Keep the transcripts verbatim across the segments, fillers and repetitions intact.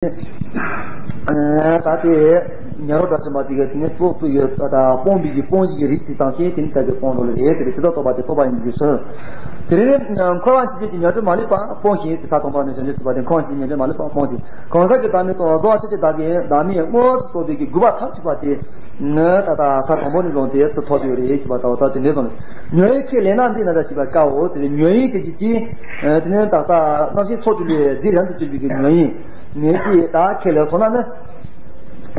ད་དེ་ཉ་རོ་འདྲ་ཆེན་པ་དེ་ག་དེ་ནས་སྤོང་ཐུབ་ཡོད། ད་སྤོང་བའི་གི་སྤོང་བྱེད་ཀྱི་རིགས་དེ་དང་ཤེས་དེ་ནི་ད་དེ་སྤོང་རོགས་ལ་རེད། དེ་ག་ཇི་ལྟར་རྟོགས་པ་དེ་རྟོགས་པ་ཡིན་གྱི་ཟེར། དེ་རིང་འཁོར་བ་འཆི་བྱེད་ཀྱི་ཉ་སྦྲུལ་མ་ལུས་པ་སྤོང་ཞིང་། དེ་ས་དང་པོ་ནས་བྱང་ཆུབ་སེམས་དཔའ་དེ་འཁོར་བ་འཆི་བྱེད་ཀྱི་ཉ་སྦྲུལ་མ་ལུས་པ་སྤོང་ཞིང་། གང་ཟག་གི་བདག་མེད་དང་རྫོགས་པ་ཆོས་ཀྱི་བདག་གི་བདག་མེད་དངོས་སུ་རྟོགས་པའི་གི་དགོས་པ་མཐར་ཐུག་པ་དེ། ད་ལྟ་ས་དང་པོ་ནས་བཟུང་སྟེ་ཚུར་ཐོབ་ཡོད་རེད་ཞེས་པ་ལྟ་བུ་ད་དེ་འདྲའི་དང་། ཉོན་ཡིད་ཁས་ལེན་ན་འདི་ན་ད་ཞེས་པ་དཀའོ། དེ་ཉོན་ཡིད་དེ་ཅི་ཅི། དེ་ནས་ད་ལྟ་རྣམ་ཤེས་ཚོགས་དྲུག་ལས་རྫས་གཞན་དུ་གྱུར་པའི་གི་ཉོན་ཡིད། ངེས་ཀྱིས་ད་ཁས་ལེན་སོང་ན་ནི།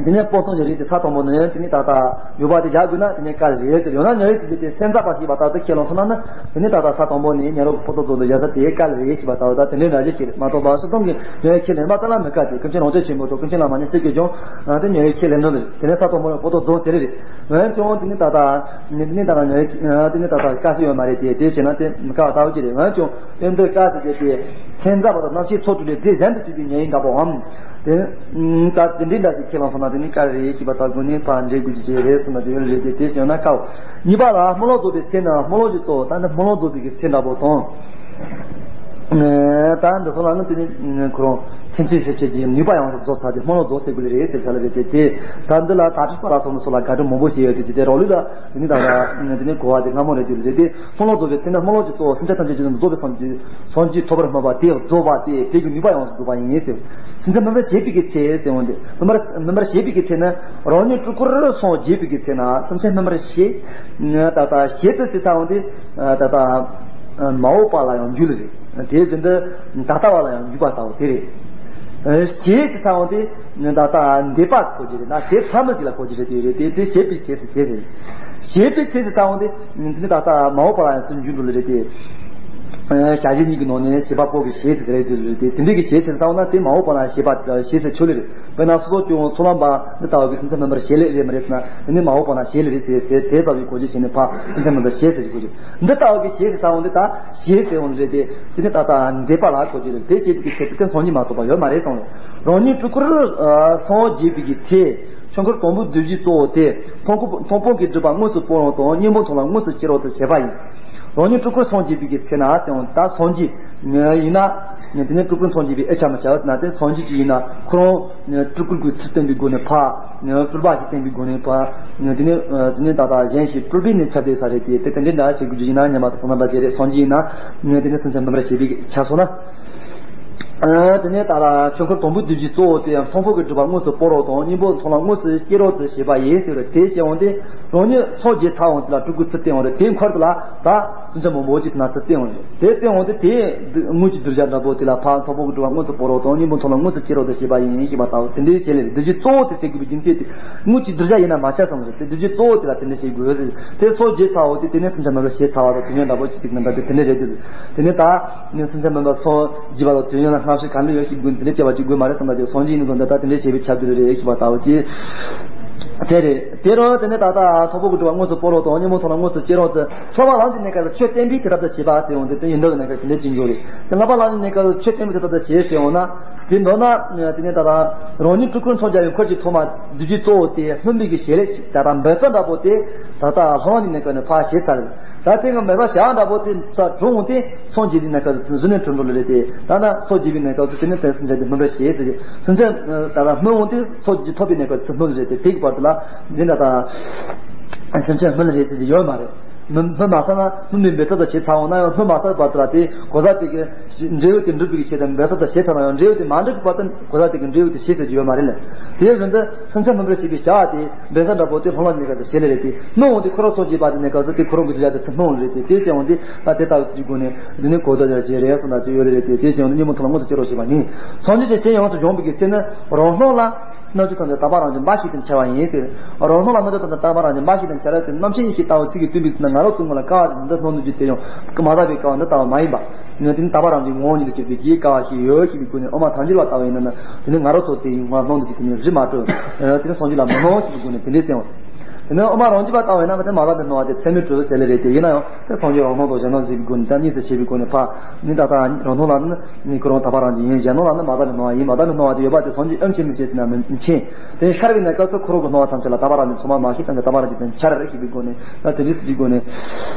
དེ་ནས་སྤོང་ཐུབ་ཀྱི་རེད་དེ། ས་དང་པོ་ནས་དེ་ནས་ད་ལྟ་ཡོད་པ་དེ་བཞག་དགོས་ན་དེ་ནས་དཀའ་ལས་རེད་དེ། ཡང་ན་ཉོན་ཡིད་དེ་དེ་སེམས་ཙམ་པ་ཞེས་པ་ལྟ་བུ་ཁས་ལེན་སོང་ན་ནི། དེ་ནས་ད་ལྟ་ས་དང་པོ་ནས་ཉ་རོ་ཕོ་ཏོ་རྫོགས་འདི་ཡ་ས་དེ་དཀའ་ལས་རེད་ཞེས་པ་ལྟ་བུ་ད་དེ་འདྲའི་འདྲ་ཞིག་ཞིག་རེད་མ་གཏོགས་པ། སྤྱིར་བཏང་གི་ཉོན་ཡིད་ཁས་ལེན་པ་ཙམ་ལ་མི་དཀའ་སྟེ། ཀུན་མཁྱེན་རང་བྱུང་ཆེན་པོ་དང་ཀུན་མཁྱེན་བླ་མ་ཉེར་སྤྱོད་ཀྱིས་ཀྱང་དེ་ཉོན་ཡིད་ཁས་ལེན་ནོ་རེད། དེ་ནས་ས་དང་པོ་ནས་ཕོ་ཏོ་རྫོགས་དེ་རེད་རེད། འོན་ཀྱང་དེ་ནི་ད་ལྟ་དེ་ནི་ད་ལྟ་ཉོན་ཡིད་དེ་ནི་ད་ལྟ་དཀའ་སྲིད་ཡོད་མ་རེད་དེ། དེ་བྱས་ན་དེ་མི་དཀའ་བ་ལྟ་བུ་ཅིག་རེད། འོན་ཀྱང་དེ་འདི་དཀའ་སྲིད་དེ་དེ་སེམས་ཙམ་པ་དང་རྣམ་ཤེས་ཚོགས་དྲུག་ལས་རྫས་གཞན་དུ་གྱུར་པའི་ཉོན་ཡིད་འདྲ་པོའམ། དེ་ད་དེ་འདྲའི་འདྲ་ཞིག་ཁས་བླངས་སོང་ན་དེ་ནི་དཀའ་རེད་ཞེས་པ་ལྟ་བུ་ནི་ཕར་འགྲེལ་དགོས་ཀྱི་རེད་གསུངས་ན་དེ་ཡོད་རེད་དེ། དེ་བྱས་ན་དཀའོ། གཉིས་པ་ལ་སྨོན་ལམ་རྫོགས་པའི་ཚེ་ན་སྨོན་ལམ་གྱི་གཙོ་བོ། ད་ནི་སྨོན་ལམ་རྫོགས་པའི་གི་ཚེ་འདྲ་པོ་དང་། ད་འདི་ཚོ་ལ་ནི་དེ་ནི་ཁོ་རང་ཚིམ་ཚིམ་ཞིབ་ཞིབ་ཀྱི་ནུས་པ་ཡོངས་སུ་རྫོགས་ཚར་ཏེ་སྨོན་ལམ་རྫོགས་ཚར་དགོས་རེད་ཟེར་ས་ལ་རེད་དེ། དེ་ད་འདི་ལ་དྭ་ཕྲུག་པ་ལ་སོགས་ནི་སོགས་ལ་དགའ་སྤྲོ་མང་པོ་བྱེད་ཡོད་དེ། དེ་དེ་རོགས་ལུས་ལ་དེ་ནི་ད་ལ་དེ་ནི་གོ་བ་དེ་སྔ་མོ་རེད་དེ་རེད་དེ། སྨོན་ལམ་རྫོགས་པའི་ཚེ་ན་སྨོན་ལམ་གྱི་གཙོ་བོ་སེམས་ཅན་ཐམས་ཅད་ཀྱི་རྫོགས་པའི་སངས་རྒྱས་སངས་རྒྱས་ཐོབ་པར་སྨོན་པ་དེ་རྫོགས་པ་དེ་དེ་གི་ནུས་པ་ཡོངས་སུ་རྫོགས་པ་ཡིན་ཟེར། སེམས་ཅན་སྨིན་པར་བྱེད་པའི་གི་ཚེ་ཟེར་འོང་དེ། སྨིན་པར་སྨིན་པར་བྱེད་པའི་གི་ཚེ་ན་རང་ཉིད་སྤྲུལ་སྐུར་སངས་རྒྱས་པའི་གི་ཚེ་ན་སེམས་ཅན་སྨིན་པར་བྱེད། ད་ལྟ་བྱེད་དུ་ཟེར་ས་འོང་དེ། ད་ལྟ་མ་འོངས་པ་ལ་ཡང་འཇུག་ལ་རེད། དེ་བཞིན་དུ་ད་ལྟ་བ་ལ་ཡང་འཇུག་པ་ལྟ་བུ་དེ་རེད། བྱེད་ཟེར་ས་འོང་དེ་ད་ལྟ་འདས་པ་གོ་རྒྱུ་རེད་ན་བྱེད་ཚར་མི་དེ་ལ་གོ་རྒྱུ་རེད། དེ་རེད་དེ། དེ་བྱེད་པའི་ཚེ་ཟེར་བྱེད་ཟེར། བྱེད་པའི་ཚེ་ཟེར་ས་འོང་དེ། དེ་ནི་ད་ལྟ་མ་འོངས་པ་ལ་ཡང་ཚུར་འཇུག་འགྲོ་ལ་རེད་དེ། བྱ་བྱེད་གཉིས་ཀྱི་ནང་ནས་བྱེད་པ་པོ་གི་བྱེད་ཟེར་རེད་དེ་རེད་དེ། དེ་འདྲའི་གི་བྱེད་ཟེར་ས་འོང་ན་དེ་མ་འོངས་པ་ལ་བྱེད་པ་བྱེད་ཟེར་ཆོག་ལེ་རེད། དཔེར་ན་སོ་སོ་སྐྱོ་བོ་ཚོགས་ལམ་པ་འདི་ལྟ་བུ་གི་སེམས་ཅན་སྨིན་པར་བྱེད་ལེ་རེད་མ་རེད་ཟེར་ན། དེ་ནི་མ་འོངས་པ་ན་བྱེད་ལེ་རེད་ཟེར་ཟེར་དེ་ལྟ་བུའི་གོ་རྒྱུ་བྱས་ནས་ཕ་སེམས་ཅན་སྨིན་པར་བྱེད་ཟེར་གྱི་གོ་རྒྱུ། འདི་ལྟ་བུ་གི་བྱེད་ཟེར་ས་འོང་དེ་ད་བྱེད་ཟེར་འོང་རེད་དེ། དེ་ནི་ད་ལྟ་འདས་པ་ལ་གོ་རྒྱུ་རེད། དེ་བྱེད་པའི་གི་ཚེ་དེ་སངས་རྒྱས་མ་གཏོགས་པ་ཡོད་མ་རེད་གསུངས་རེད། རང་ཉིད་སྤྲུལ་སྐུར་སངས་རྒྱས་པའི་གི་ཚེ། ཆོས་འཁོར་དང་པོའི་བསྡུས་རྒྱུའི་གཙོ་བོ་དེ། མཐོང་སྤང་མཐོང་སྤང་གི་སྒྲིབ་པ་དངོས་སུ་སྤོང་རོགས་དང་གཉེན་པོ་མཐོང་ལམ་དངོས་སུ་སྐྱེ་རོགས་དུ་བྱེད་པ་ཡིན། རང་ཉིད་སྤྲུལ་སྐུར་སངས་རྒྱས་པའི་གི་ཚེ་ན་ཟེར་འོང་ད་སངས་རྒྱས་ཡིན་ན། དེ་ནས་སྤྲུལ་སྐུར་སངས་རྒྱས་པའི་དབྱེ་ཆ་མི་བྱ་བ་ན་དེ་སངས་རྒྱས་ཀྱི་ཡིན་ན་ཁོ་རང་སྤྲུལ་སྐུར་གྱི་ཚུལ་བསྟན་པའི་སྒོ་ནས་ཕ། སྤྲུལ་པ་ཞིག་བསྟན་པའི་སྒོ་ནས་ཕ། དེ་ནས་དེ་ནས་ད་ལྟ་གཞན་ཞིག་སྤྲུལ་པའི་ནས་ཁྱབ་བསྡད་ས་རེད་དེ། དེ་དེ་འདྲའི་འདྲ་བྱེད་དགོས་ཀྱི་ཡིན་ན་སྙམ་པ་དང་སོང་ན་འདྲ་བྱེད་རེད། སངས་རྒྱས་ཡིན་ན་དེ་ནས་སེམས་ཅན་སྨིན་པར་བྱེད་པའི་ཆ་སོང་ན། དེ་ནས་ད་ལ་ཆོས་འཁོར་དང་པོའི་བསྡུས་རྒྱུའི་གཙོ་བོ་དེ་ཡང་མཐོང་སྤང་གི་སྒྲིབ་པ་དངོས་སུ་སྤོང་རོགས་དང་གཉེན་པོ་མཐོང་ལམ་དངོས་སུ་སྐྱེ་རོགས་དུ་བྱེད་པ་ཡིན་ཟེར་བ་དེ་བཤད་འོང་སྟེ། རང་ཉིད་སངས་རྒྱས་ཚར་འོང་དེ་ལ་སྤྲུལ་སྐུ་ཚུར་བསྟན་འོང་རེད། དེའི་འཁོར་དེ་ལ་ད་སེམས་ཅན་མང་པོ་ཅིག་དེ་ན་ཚུར་བསྟན་འོང་རེད། དེ་བསྟན་འོང་དེ་དེ་དངོས་ཀྱི་གདུལ་བྱ་འདྲ་པོ་དེ་ལ་ཕ་མཐོང་སྤང་གི་སྒྲིབ་པ་དངོས་སུ་སྤོང་རོགས་དང་གཉེན་པོ་མཐོང་ལམ་དངོས་སུ་སྐྱེ་རོགས་དུ་བྱེད་པ་ཡིན་ཞེས་པ་ལྟ་བུ་དེ་འདྲའི་བྱེད་ལས་རེད། བསྡུས་རྒྱུའི་གཙོ་བོ་དེ་ཟེར་དགོས་པའི་རྒྱུ་མཚན་དེ་དངོས་ཀྱི་གདུལ་བྱ་ཡིན་ན་མ་ཆགས་སམ་རེད་དེ། བསྡུས་རྒྱུའི་གཙོ་བོ་དེ་ལ་དེ་འདྲ་བྱེད་དགོས་རེད། དེ་སངས་རྒྱས་ཚར་འོང་དེ་དེ་ནས་སེམས་ཅན་སྨིན་པར་བྱེད་ཚར་བ་དང་དེ་ཉིད་འདྲ་པོ་ཅིག་ཅིག་མིན་པ་དེ་དེ་འདྲ་རེད་དེ། དེ་ནས་ད་ནི་སེམས་ཅན་སྨིན་པ་སངས་རྒྱས་པ་དང་དོན་ཡོད་ན་སྔ་ཕྱི་ག་འདྲ་ཡོད་ཞིག་དགོས་དེ་འདྲ་སྐྱེ་བ་ཅིག་དགོས་མ་རེད་བསམ་པ་དེ། སངས་རྒྱས་ཡིན་ནོ་འདི་ད་དེ་འདྲ་བྱེད་པའི་ཆ་དུ་རེད་ཞེས་པ་ལྟ་བུ་ཅིག་དེ་རེད། དེ་རུ་དེ་ནས་ད་ལྟ་མཐོང་སྤང་གི་སྒྲིབ་པ་དངོས་སུ་སྤོང་རོགས་དང་གཉེན་པོ་མཐོང་ལམ་དངོས་སུ་སྐྱེ་རོགས་དེ་ལྷག་པ་ལམ་གྱི་གནས་སྐབས་སུ་ཆོས་བསྟན་པའི་དེ་ལྟར་དུ་བྱེད་པ་དེ་འོང་དེ་དེ་ཡིན་འདོད་ཀྱི་གནས་སྐབས་དེ་འདྲ་ཅིག་འགྱུར་རེད། དེ་ལྷག་པ་ལམ་གྱི་གནས་སྐབས་སུ་ཆོས་བསྟན་པའི་དེ་ལྟར་དུ་བྱེད་ཟེར་འོང་ན། དེ་མདོར་ན་དེ་ནས་ད་ལྟ་རང་ཉིད་སྤྲུལ་སྐུར་འཚོ་རྒྱ་བའི་འཁོར་གྱི་ཐོག་མ་བསྡུས་རྒྱུའི་གཙོ་བོ་དེ་སྨིན་པའི་གི་བྱེད་ལས་ད་ལྟ་འབད་རྩོལ་འདྲ་པོ་དེ་ད་ལྟ་ལྷག་པ་ལམ་གྱི་གནས་སྐབས་ནས་ཕར་བྱེད་ཚར་རེད། ད་དེ་གི་འབད་རྩོལ་བྱ་བ་འདྲ་པོ་དེ་ད་གྲུབ་འོང་དེ་སངས་རྒྱས་པའི་གནས་སྐབས་སུ་གཟུགས་ནས་གྲུབ་འགྲོ་ལ་རེད་དེ། ད་ལྟ་སངས་རྒྱས་པའི་གནས་སྐབས་སུ་དེ་ནས་དེ་སེམས་ཅན་དེ་སྨིན་པར་བྱེད་ཟེར་གྱི་སེམས་ཅན་ད་ལྟ་སྨིན་འོང་དེ་སངས་རྒྱས་ཐོབ་པའི་གནས་སྐབས་སུ་སྨིན་རེད་དེ། དེ་གི་བར་དུ་ལ་འདི་ད་ལྟ་སེམས་ཅན་སྨིན་རེད་ཟེར་གྱི་ཡོད་མ་རེད། སྨིན་སྨིན་མ་ཚར་ན་སྨིན་པའི་འབད་རྩོལ་དང་བྱེད་ཚར་འོང་ན་ཡང་སྨིན་མ་ཚར་བར་དུ་ལ་དེ་གོ་ས་དེ་གི་འབྲས་བུ་དེ་འགྲུབ་པའི་ཆེད་དུ་འབད་རྩོལ་དང་བྱེད་ཚར་ན་ཡང་འབྲས་བུ་དེ་མ་འགྲུབ་པའི་བར་དུ་གོ་ས་དེ་གི་འབྲས་བུ་དེ་བྱེད་ཚར་གྱི་ཡོད་མ་རེད་ལ། དེ་བཞིན་དུ་སེམས་ཅན་སྨིན་པར་བྱེད་པའི་བྱ་བ་དེ་འབད་རྩོལ་འདྲ་པོ་དེ་ལྷག་པ་ལམ་གྱི་གནས་སྐབས་སུ་བྱེད་ལེ་རེད་དེ། སྨིན་འོང་དེ་ཁོ་རང་སངས་རྒྱས་པ་དེ་གནས་སྐབས་སུ་དེ་ཁོ་རང་གི་གདུལ་བྱ་དེ་ཚུར་སྨིན་འོང་རེད་དེ། དེ་བྱས་འོང་དེ་ད་དེ་ལྟ་བུའི་སྒོ་ནས་འདི་ནི་གོ་བརྡ་རྒྱག་བྱེད་རེད་གསུངས་ན་དེ་ཡོད་རེད་དེ། དེ་བྱས་འོང་དེ་གཉེན་པོ་མཐོང་ལམ་དངོས་སུ་སྐྱེ་རོགས་བྱེད་པ་ཡིན། སངས་རྒྱས་ཀྱི་ཞིང་ཡོངས་སུ་སྦྱོང་བའི་གི་ཚེ་ནི་རང་སྣང་ལ་རྣམ་འགྱུར་ཐམས་ཅད་དག་པ་རང་བཞིན་འབའ་ཞིག་ཏུ་འཆར་བ་ཡིན་ཟེར། རང་སྣང་ལ་རྣམ་འགྱུར་ཐམས་ཅད་དག་པ་རང་བཞིན་འབའ་ཞིག་ཏུ་འཆར་ཟེར། རྣམ་ཤེས་ཡེ་ཤེས་ལྟ་བུ་ཚིག་གིས་སྟོན་པའི་ཚུལ་ན་ང་རང་ཚོ་སྔོན་ལ་ཀ་བ་དེ་འདི་སྣང་དུ་གྱུར་དེ་ཡང་མ་དག་པའི་ཀ་བ་འདི་ལྟ་བུ་མ་ཡིན་པ། ནི་དེ་ནི་དག་པ་རང་བཞིན་ངོ་བོ་ཉིད་དུ་གྱུར་པའི་གི་ཀ་བ་ཞིག་ཡོད་ཞེས་པའི་སྒོ་ནས། དབུ་མ་ཐལ་འགྱུར་བ་ལྟ་བུ་ཡིན་ན་ནི་དེ་ནི་ང་རང་ཚོ་དེ་ཡི་ངོ་སྣང་དུ་གྱུར་དེ་ནི་རི་མ་གྲོལ། དེ་ནི་སངས་རྒྱས་ལ་མི་སྣང་ཞེས་པའི་སྒོ་ནས་དེ་འདྲའི་སེམས། དེ་ནས་དབུ་མ་རང་རྒྱུད་པ་ལྟ་བས་ན་དེ་མ་དག་པའི་སྣང་བ་དེ་ཚད་མས་གྲོལ་ཟེར་ལེ་རེད་དེ། ཡིན་ན་ཡང་དེ་སངས་རྒྱས་རང་སྣང་དང་གཞན་སྣང་ཟེར་བའི་སྒོ་ནས་ད་གཉིས་སུ་ཕྱེ་བའི་སྒོ་ནས་ཕ་ནི་ད་ལྟ་རང་སྣང་ལ་ནི་ནི་ཁོ་རང་དག་པ་རང་བཞིན་ཡིན། གཞན་སྣང་ལ་ནི་མ་དག་པའི་སྣང་བ་ཡིན། མ་དག་པའི་སྣང་བ་དེ་ཡོད་པ་དེ་སངས་རྒྱས་ཨེམ་ཆི་མི་ཤེས་ཟེར་ན་མི་མཁྱེན། དེ་ཤར་བའི་གནས་སྐབས་སུ་ཁོ་རང་གི་སྣང་བ་ཐམས་ཅད་ལ་དག་པ་རང་བཞིན་ཚང་མ་མ་ཤེས་ཙམ་གྱི་དག་པ་རང་བཞིན་དུ་འཆར་ཞེས་པའི་སྒོ་ནས་ད་དེ་འདྲའི་ཚུལ་གྱི་སྒོ་ནས།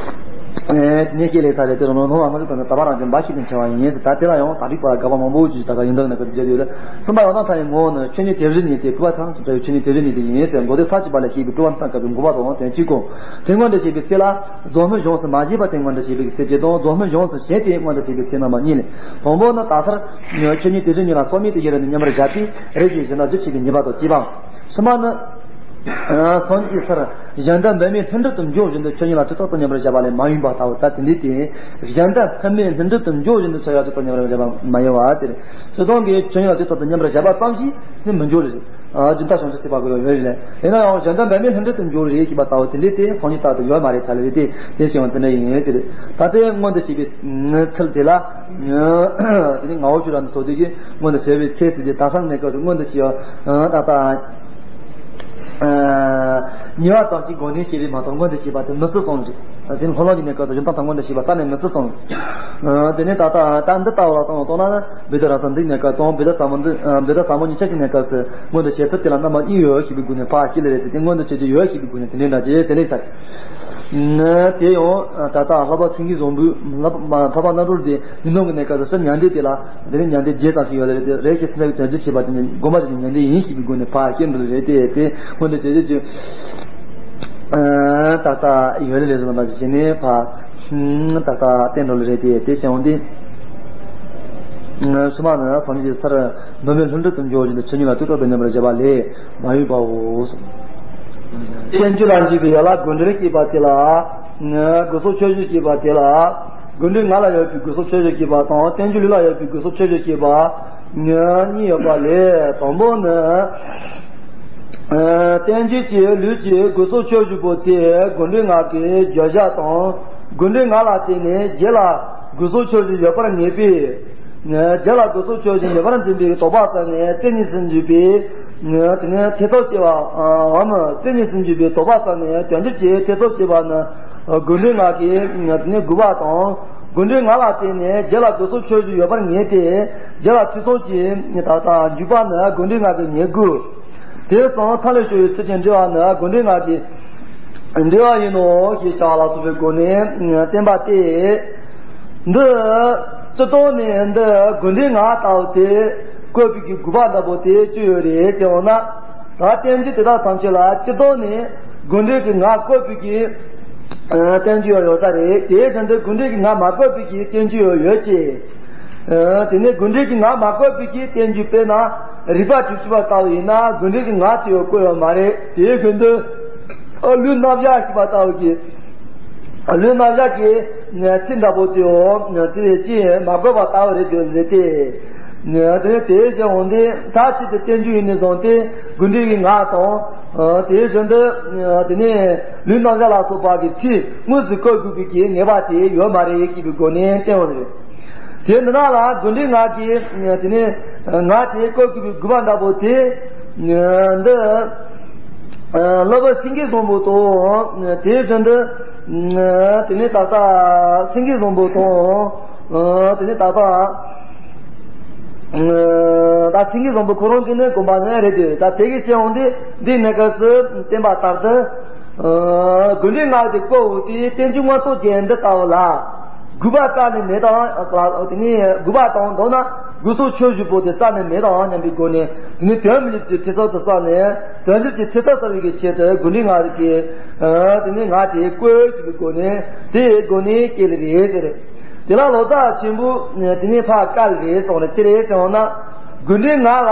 ཨེ་དེ་ནས་སྐྱེས་ལས་ས་རེད་དེ་རང་ལ་སྣང་བ་ལྔ་བཅུ་དང་ནི་དག་པ་རང་བྱུང་འབའ་ཞིག་ཏུ་འཆར་བ་ཡིན་ཟེར། ད་དེ་ལ་ཡང་དག་པའི་བར་དགག་པ་མང་པོ་ཅིག་ད་ག་ཡིན་འདུག་ནས་ཀ་བརྗོད་ཡོད་ལ། གསུམ་པ་ཡང་དག་མཐའ་ཡི་ངོ་བོ་ནི་ཆོས་ཉིད་དེ་བཞིན་ཉིད་དེ་སྐུར་བ་ཐམས་ཅད་བྲལ་བའི་ཆོས་ཉིད་དེ་བཞིན་ཉིད་དེ་ཡིན་ཟེར་མདོ་སྡེ་ས་བཅུ་པ་ལས་བཤད་པའི་སྤྲོས་པ་མཐའ་དག་པའི་འགོག་པ་དང་དོན་གཅིག་གོ། དེ་མངོན་དུ་བྱེད་པའི་ཚེ་ལ་རྫོགས་སྨིན་གཞུང་སུ་མ་བཞེད་པ་དེ་མངོན་དུ་བྱེད་པའི་ཚེ་གཅིག་དང་རྫོགས་སྨིན་གཞུང་སུ་གཞན་དེ་མངོན་དུ་བྱེད་པའི་ཚེ་རྣམ་པ་གཉིས་ལས། དང་པོ་ནི་ད་ལྟར་ཆོས་ཉིད་དེ་བཞིན་ཉིད་ལ་རྩོལ་མེད་དུ་ཡུན་རིང་དུ་མཉམ་པར་བཞག་པའི་རིགས་ཀྱི་གཞན་དག་རྒྱུ་བྱེད་པའི་ཉེས་པ་དང་བཅས་པའམ། གསུམ་པ་ནི། སངས་རྒྱས་སར་གཞན་དོན་འབད་མེད་ལྷུན་གྲུབ་ཏུ་འཇོག་བཞིན་དུ་ཆོས་ཉིད་ལ་དུས་རྟག་ཏུ་མཉམ་པར་བཞག་པ་ལས་མ་ཡིན་པ་ལྟ་བུ། ད་དེ་འདྲའི་སྟེ། གཞན་དོན་འབད་མེད་ལྷུན་གྲུབ་ཏུ་འཇོག་བཞིན་དུ་ཆོས་ཉིད་ལ་དུས་རྟག་ཏུ་མཉམ་པར་བཞག་པ་མ་ཡིན་པ་སྟེ། སྤྱིར་བཏང་གི་ཆོས་ཉིད་ལ་དུས་རྟག་ཏུ་མཉམ་པར་བཞག་པ་ཙམ་ཞིག་ནི་མི་འཇོག་ལེ། ཨ་སྦྱིན་བདག་བྱང་ཆུབ་སེམས་དཔའ་གོ་ཡོད་རེད། དེ་ན་ཡང་གཞན་དོན་འབད་མེད་ལྷུན་གྲུབ་ཏུ་འཇོག་རེད་ཞེས་པ་ལྟ་བུ་དེ་འདྲའི་སྟེ་སངས་རྒྱས་ལྟར་དུ་ཡོད་མ་རེད་ད་ལེ་རེད་དེ། དེ་བྱུང་བ་དེ་འདྲ་ཡིན་ཟེར། ད་ལྟའི་མངོན་དུ་བྱེད་པའི་ཚུལ་དེ་ལ། དེ་ནི་ངག་འོག་ཆོས་རབ་ཏུ་སོགས་དེ་གིས་མངོན་དུ་བྱས་པའི་ཚེ་ཚེ་དེ་ད་སང་གནས་སྐབས་སུ་མངོན་དུ་བྱས་པ། ད་ལྟ། ཉེ་བ་ཙམ་ཞིག་གོ་ནས་བཤད་པའི་མ་གཏོགས་མངོན་དུ་བྱས་པ་དེ་མི་སྲིད་གསུངས་རེད། དེ་ནི་ལྷོ་ལྷོ་གི་གནས་སྐབས་སུ་གཞན་དོན་དག་མངོན་དུ་བྱས་པ་རྩ་ནས་མི་སྲིད་གསུངས་རེད། དེ་ནས་ད་ལྟ་ད་འདི་ལྟ་བུ་ལ་བཏང་བ་བཏང་ན་ནི་བུདྡྷ་རཱ་ཙ་འདིའི་གནས་སྐབས་དང་བུདྡྷ་ཟབ་མོ་འདི་བུདྡྷ་ཟབ་མོ་གཉིས་ཆར་གྱི་གནས་སྐབས་སུ་མངོན་དུ་བྱེད་ཐུབ་དེ་ལ་རྣམ་པ་གཉིས་ཡོད་ཞེས་པའི་སྒོ་ནས་ཕར་སྐྱེལ་ལེ་རེད་དེ། དེ་མངོན་དུ་བྱེད་རྒྱུ་ཡོད་ཞེས་པའི་སྒོ་ནས་དེ་འདྲའི་འདྲ་ཅེས་དེ་ལས་ཟེར། དེ་ཡང་ད་ལྟ་ལྷག་པ་སེང་གེ་བཟང་པོས་ལྷག་པ་ལྷག་པ་རྣམ་གྲོལ་དེ་ཉིས་སྟོང་གི་གནས་སྐབས་སུ་སྤྱིར་མྱང་འདས་དེ་ལ། དེ་ནས་མྱང་འདས་བརྒྱད་ཙམ་ཞིག་ཡོད་ལེ་རེད་དེ། རེ་ཞིག་སེམས་ཅན་གྱི་དོན་རྒྱུ་བྱེད་པ་དེ་ནི་དགོངས་པ་ཞིག་ནི་མྱང་འདས་ཡིན་ཞེས་པའི་སྒོ་ནས་ཕར་སྐྱེལ་འགྲོ་ལེ་རེད་དེ། དེ་མངོན་དུ་བྱེད་རྒྱུ་ད་ལྟ་ཡོད་ལེ་རེད་ཟེར་ན་ཞིག་ནས་ཕར་ད་ལྟ་བསྟན་འགྲོ་ལེ་རེད་དེ། དེ་བྱུང་སྟེ། གསུམ་པ་ནི་སངས་རྒྱས་སར་འབད་མེད་ལྷུན་གྲུབ་ཏུ་འཇོག་བཞིན་དུ་ཆོས་ཉིད་ལ་དུས་རྟག་ཏུ་མཉམ་པར་བཞག་པ་ལས་མ་ཡིན་པའོ། བསྟན་བཅོས་ལ་འཇུག་པའི་ཡན་ལག་དགོས་འབྲེལ་བཤད་པ་དེ་ལ། དགོས་སོགས་ཁྱད་གཞི་བཤད་པ་དེ་ལ། དགོས་འབྲེལ་ངག་ལ་ཡོད་པའི་དགོས་སོགས་ཁྱད་གཞི་བཤད་པ་དང་བསྟན་བཅོས་ལུས་ལ་ཡོད་པའི་དགོས་སོགས་ཁྱད་གཞི་བཤད་པ་གཉིས་ཡོད་པ་ལས། དང་པོ་ནི། བསྟན་བཅོས་ཀྱི་ལུས་ཀྱི་དགོས་སོགས་ཁྱད་གཞི་པོ་དེ་དགོས་འབྲེལ་ངག་གི་བརྗོད་བྱ་དང་དགོས་འབྲེལ་ངག་ལ་བརྟེན་ནས་རྒྱུད་ལ་དགོས་སོགས་ཁྱད་གཞི་ཡོད་པར་ངེས་པས། རྒྱུད་ལ་དགོས་སོགས་ཁྱད་གཞི་ཡོད་པར་འཛིན་པའི་དོགས་པ་ཟད་ནས་རྩེ་གཉིས་སུ་འཇུག་པའི། དེ་ནས་ཐེ་ཚོམ་སྐྱེ་བའམ་རྩེ་གཉིས་སུ་འཇུག་པའི་དོགས་པ་ཟད་ནས་དོན་སྒྲུབ་ཀྱི་ཐེ་ཚོམ་སྐྱེ་བ་ནི་དགོས་འབྲེལ་ངག་གི་དེ་ནས་དགོས་པ་དང་། དགོས་འབྲེལ་ངག་ལ་བརྟེན་ནས་རྒྱུད་ལ་དགོས་སོགས་ཁྱད་གཞི་ཡོད་པར་ངེས་ཏེ། རྒྱུད་ལ་ཐེ་ཚོམ་གྱི་ད་ལྟ་འཇུག་པ་ནི་དགོས་འབྲེལ་ངག་གི་ཉེས་དགོས། དེ་ཙམ་མཐའ་ལས་ཕྱོགས་པའི་ཚུལ་གྱིས་འབྲེལ་བ་ནི་དགོས་འབྲེལ་ངག་གི་འབྲེལ་བ་ཡིན་ནོ་ཞེས་བྱ་བ་ལ་སོགས་པའི་སྒོ་ནས་བསྟན་པ་སྟེ། འདི་སྤྱིར་བཏང་ནས་འདི་དགོས་འབྲེལ་ངག་ལྟ་བུ་དེ་བཀོད་པའི་གི་དགོས་པ་འདྲ་པོ་དེ་ཅི་ཡོད་རེད་ཅེ་འོང་ན། ད་བསྟན་བཅོས་དེ་དག་ཐམས་ཅད་ལ་སྤྱིར་བཏང་ནས་དགོས་འབྲེལ་གྱི་ངག་བཀོད་པའི་གི་བསྟན་བཅོས་ཡང་ཡོད་ས་རེད། དེའི་དོན་དུ་དགོས་འབྲེལ་གྱི་ངག་མ་བཀོད་པའི་གི་བསྟན་བཅོས་ཡང་ཡོད་ཅེ། དེ་ནས་དགོས་འབྲེལ་གྱི་ངག་མ་བཀོད་པའི་གི་བསྟན་བཅོས་དཔེར་ན་རིགས་པ་དྲུག་ཅུ་པ་ལྟ་བུ་ཡིན་ན་དགོས་འབྲེལ་གྱི་ངག་དེ་ཡང་བཀོད་ཡོད་མ་རེད། དེའི་དོན་དུ་ལུས་རྣམ་གཞག་ཞེས་པ་ལྟ་བུ་གི་ལུས་རྣམ་གཞག་གི་ཚིག་འདྲ་པོ་དེའོ་དེ་ཅི་མ་བཀོད་པ་ལྟ་བུ་རེད་འདོད་རེད་དེ། དེ་ནས་དེའི་ཕྱིར་འོང་སྟེ་མཐའ་གཅིག་ཏུ་བསྟན་བཅོས་ཡིན་ནས་བཟུང་སྟེ་དགོས་འབྲེལ་གྱི་ངག་དང་། དེའི་དོན་དུ་དེ་ནས་ལུས་རྣམ་གཞག་ལ་སོགས་པ་གི་ཚིག་དངོས་སུ་བཀོད་དགོས་པའི་གི་ངེས་པ་དེ་ཡོད་མ་རེད་ཞེས་པའི་སྒོ་ནས་བསྟན་འོང་རེད། དེ་འདི་ན་ལ་དགོས་འབྲེལ་ངག་གི་དེ་ནས་ངག་དེ་བཀོད་དགོས་པའི་དགོས་པ་འདྲ་པོ་དེ་འདི། ལྷག་པ་སེང་གེ་བཟང་པོ་དང་དེའི་དོན་དུ། དེ་ནས་ད་ལྟ་སེང་གེ་བཟང་པོ་དང་། དེ་ནས་ད་ལྟ་ད་སེང་གེ་བཟང་པོ་ཁོ་རང་གིས་ནི་དགོངས་པ་ནི་རེད་དེ། ད་དེ་གི་སྤྱི་ཡོངས་འདི་འདི་གནས་སྐབས་སུ་བསྟན་པ་ལྟར་དུ། དགོས་འབྲེལ་ངག་དེ་བཀོད་འོས་ཏེ་བསྟན་བཅོས་མངོན་རྟོགས་རྒྱན་འདི་ལྟ་བུ་ལ། དགོས་པ་རྩ་ནས་མེད་དང་། དེ་ནས་དགོས་པ་དང་མདོར་ན་དགོས་སོགས་ཁྱད་གཞི་པོ་དེ་རྩ་ནས་མེད་དང་སྙམ་པའི་སྒོ་ནས། དེ་ནས་དོན་མི་འཇུག་པའི་ཐེ་ཚོམ་དུ་བསམས་ནས་དོན་འཇུག་པའི་ཐེ་ཚོམ་བསལ་བའི་གི་ཆེད་དུ་དགོས་འབྲེལ་ངག་གི་དེ་ནས་ངག་དེ་བཀོད་ཅེས་པའི་སྒོ་ནས། དེའི་སྒོ་ནས་སྐྱེས་ལེ་རེད་ཟེར། དེ་ལ་ལོ་ཙཱ་ཆེན་པོས་དེ་ནས་ཕར་བཀག་ལེ་རེད་གསུངས་ནས། ཅི་རེད་ཟེར་བ་ན། དགོས་འབྲེལ་ངག་ལ་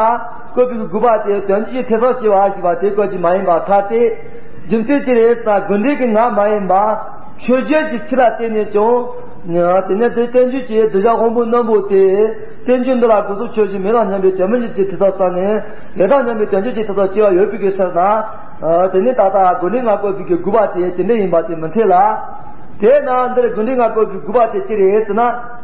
བཀོད་པའི་དགོས་པ་དེ་དོན་འཇུག་པའི་ཐེ་ཚོམ་སྐྱེ་བ་ཞེས་པ་དེ་བཀོད་ཀྱི་མ་ཡིན་པར་ཐལ་ཏེ། རྒྱུ་མཚན་ཅི་རེད་ཟེར་ན། དགོས་འབྲེལ་གྱི་ངག་མ་ཡིན་པ་མཆོད་བརྗོད་ཀྱི་ཚིག་ལ་བརྟེན་ནས་ཀྱང་། དེ་ནས་དེ་བསྟན་བཅོས་ཀྱི་གདུལ་བྱ་དབང་པོའི་རྣོན་པོ་དེ་བསྟན་བཅོས་འདི་ལ་དགོས་སོགས་ཁྱད་གཞི་མེད་དང་སྙམ་པའི་དོན་མི་འཇུག་པའི་ཐེ་ཚོམ་བསལ་ནས་ལས་དང་མཉམ་པའི་དོན་འཇུག་པའི་ཐེ་ཚོམ་སྐྱེ་བ་ཡོད་པའི་གི་ཕྱིར་ན། དེ་ནས་ད་ལྟ་དགོས་འབྲེལ་ངག་བཀོད་པའི་གི་དགོས་པ་དེ་དེ་འདྲ་ཡིན་པ་དེ་མི་འཐད་ལ། དེས་ན་འདིར་དགོས་འབྲེལ་ངག་བཀོད་པའི་དགོས་པ་དེ་ཅི་རེད་ཟེར་ན།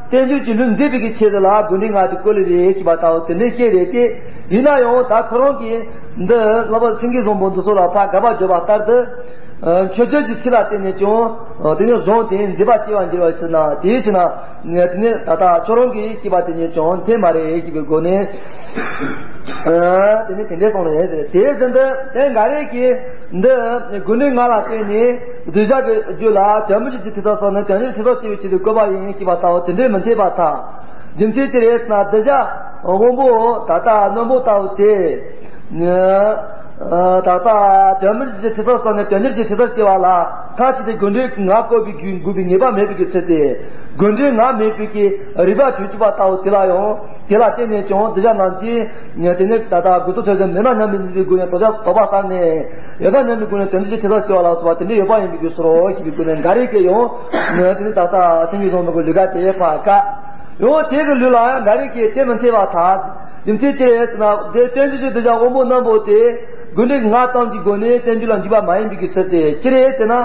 བསྟན་བཅོས་ཀྱི་ལུགས་འཛིན་པའི་གི་ཆེད་དུ་ལ་དགོས་འབྲེལ་ངག་དེ་བཀོད་ལེ་རེད་ཅེས་པ་ལྟ་བུ་དེ་འདྲའི་སྐད་རེད་དེ། ཡིན་ན་ཡང་ད་ཁོ་རང་གིས་འདི་ལྷག་པ་སེང་གེ་བཟང་པོ་འདི་ཚོ་ལ་ཕར་དགག་པ་བརྗོད་པ་ལྟར་དུ། མཆོད་བརྗོད་ཀྱི་ཚིག་ལ་བརྟེན་ནས་ཀྱང་དེ་ནས་གཞུང་དེ་འཛིན་པ་སྐྱེ་བར་འགྱུར་བ་ཞིག་ན། དེའི་ཕྱིར་ན་དེ་ནས་ད་ལྟ་ཁྱོད་རང་གིས་བཤད་པ་དེ་ཉིད་ཀྱང་འཐད་མ་རེད་ཅེས་པའི་སྒོ་ནས། དེ་ནས་དེ་འདྲའི་གསུངས་རེད། དེའི་ཚུལ་དུ་དེ་འགའ་རེ་གིས་འདི་དགོས་འབྲེལ་ངག་ལ་བརྟེན་ནས། གདུལ་བྱ་གི་རྒྱུད་ལ་དོན་མི་འཇུག་ཅིང་ཐེ་ཚོམ་སོང་ནས་དོན་འཇུག་ཐེ་ཚོམ་སྐྱེ་བའི་ཆེད་དུ་བཀོད་པ་ཡིན་ཞེས་པ་ལྟ་བུ་དེ་འདྲས་མི་འཐད་པར་ཐལ། རྒྱུ་མཚན་ཅི་རེད་ཟེར་ན། གདུལ་བྱ་དབང་པོ་ད་ལྟ་རྣོན་པོ་ལྟ་བུ་དེ། ད་ལྟ་དོན་མི་འཇུག་ཅིང་ཐེ་ཚོམ་སོང་ནས་དོན་འཇུག་ཅིང་ཐེ་ཚོམ་སྐྱེ་བ་ལ་མཐའ་གཅིག་ཏུ་རྒོལ་འབྲིང་ངར་བཀོད་པའི་དགོས་པའི་ངེས་པ་མེད་པའི་གི་ཚུལ་ཏེ། རྒོལ་འབྲིང་ངར་མེད་པའི་གི་རིགས་པ་དྲུག་ཅུ་པ་ལྟ་བུ་དེ་ལ་ཡང་། དེ་ལ་བརྟེན་ནས་ཀྱང་གདུལ་བྱ་རྣམས་ཀྱིས་དེ་ནི་ད་ལྟ་དགོས་གཏུགས་ཚུལ་བཞིན་མེད་ན་སྙམ་པའི་འཛིན་པའི་སྒོ་ནས་དོགས་པ་དོགས་པ་བསལ་ནས། ཡོད་ན་སྙམ་པའི་སྒོ་ནས་དོན་འཇུག་ཅིང་ཐེ་ཚོམ་སྐྱེ་བ་ལ་སོགས་པ་དེ་འདྲ་ཡོད་པ་ཡིན་པའི་རྒྱུ་སོ་ཞེས་པའི་སྒོ་ནས་འགའ་རེ་གིས་ཡང་དེ་ནི་ད་ལྟ་སེམས་ཀྱི་བཟང་པོ་གི་ལུས་ཀ་དེ་ཕར་བཀག་ཡང་དེ་གི་ལུས་ལ་འགའ་རེ་གིས་དེ་མི་འཐད་པར་ཐལ། རྒྱུ་མཚན་ཅི་རེད་ཟེར་ན། དེ་རྟེན་འབྱུང་གི་གདུལ་བྱ་དབང་པོ་རྣོན་པོ་དེ་རྒོལ་འབྲིང་ངར་ཙམ་གྱི་སྒོ་ནས་རྟེན་འབྱུང་ལ་འཇུག་པ་མ་ཡིན་པའི་གི་ཕྱིར་ཏེ། ཅི་རེད་ཟེར་ན།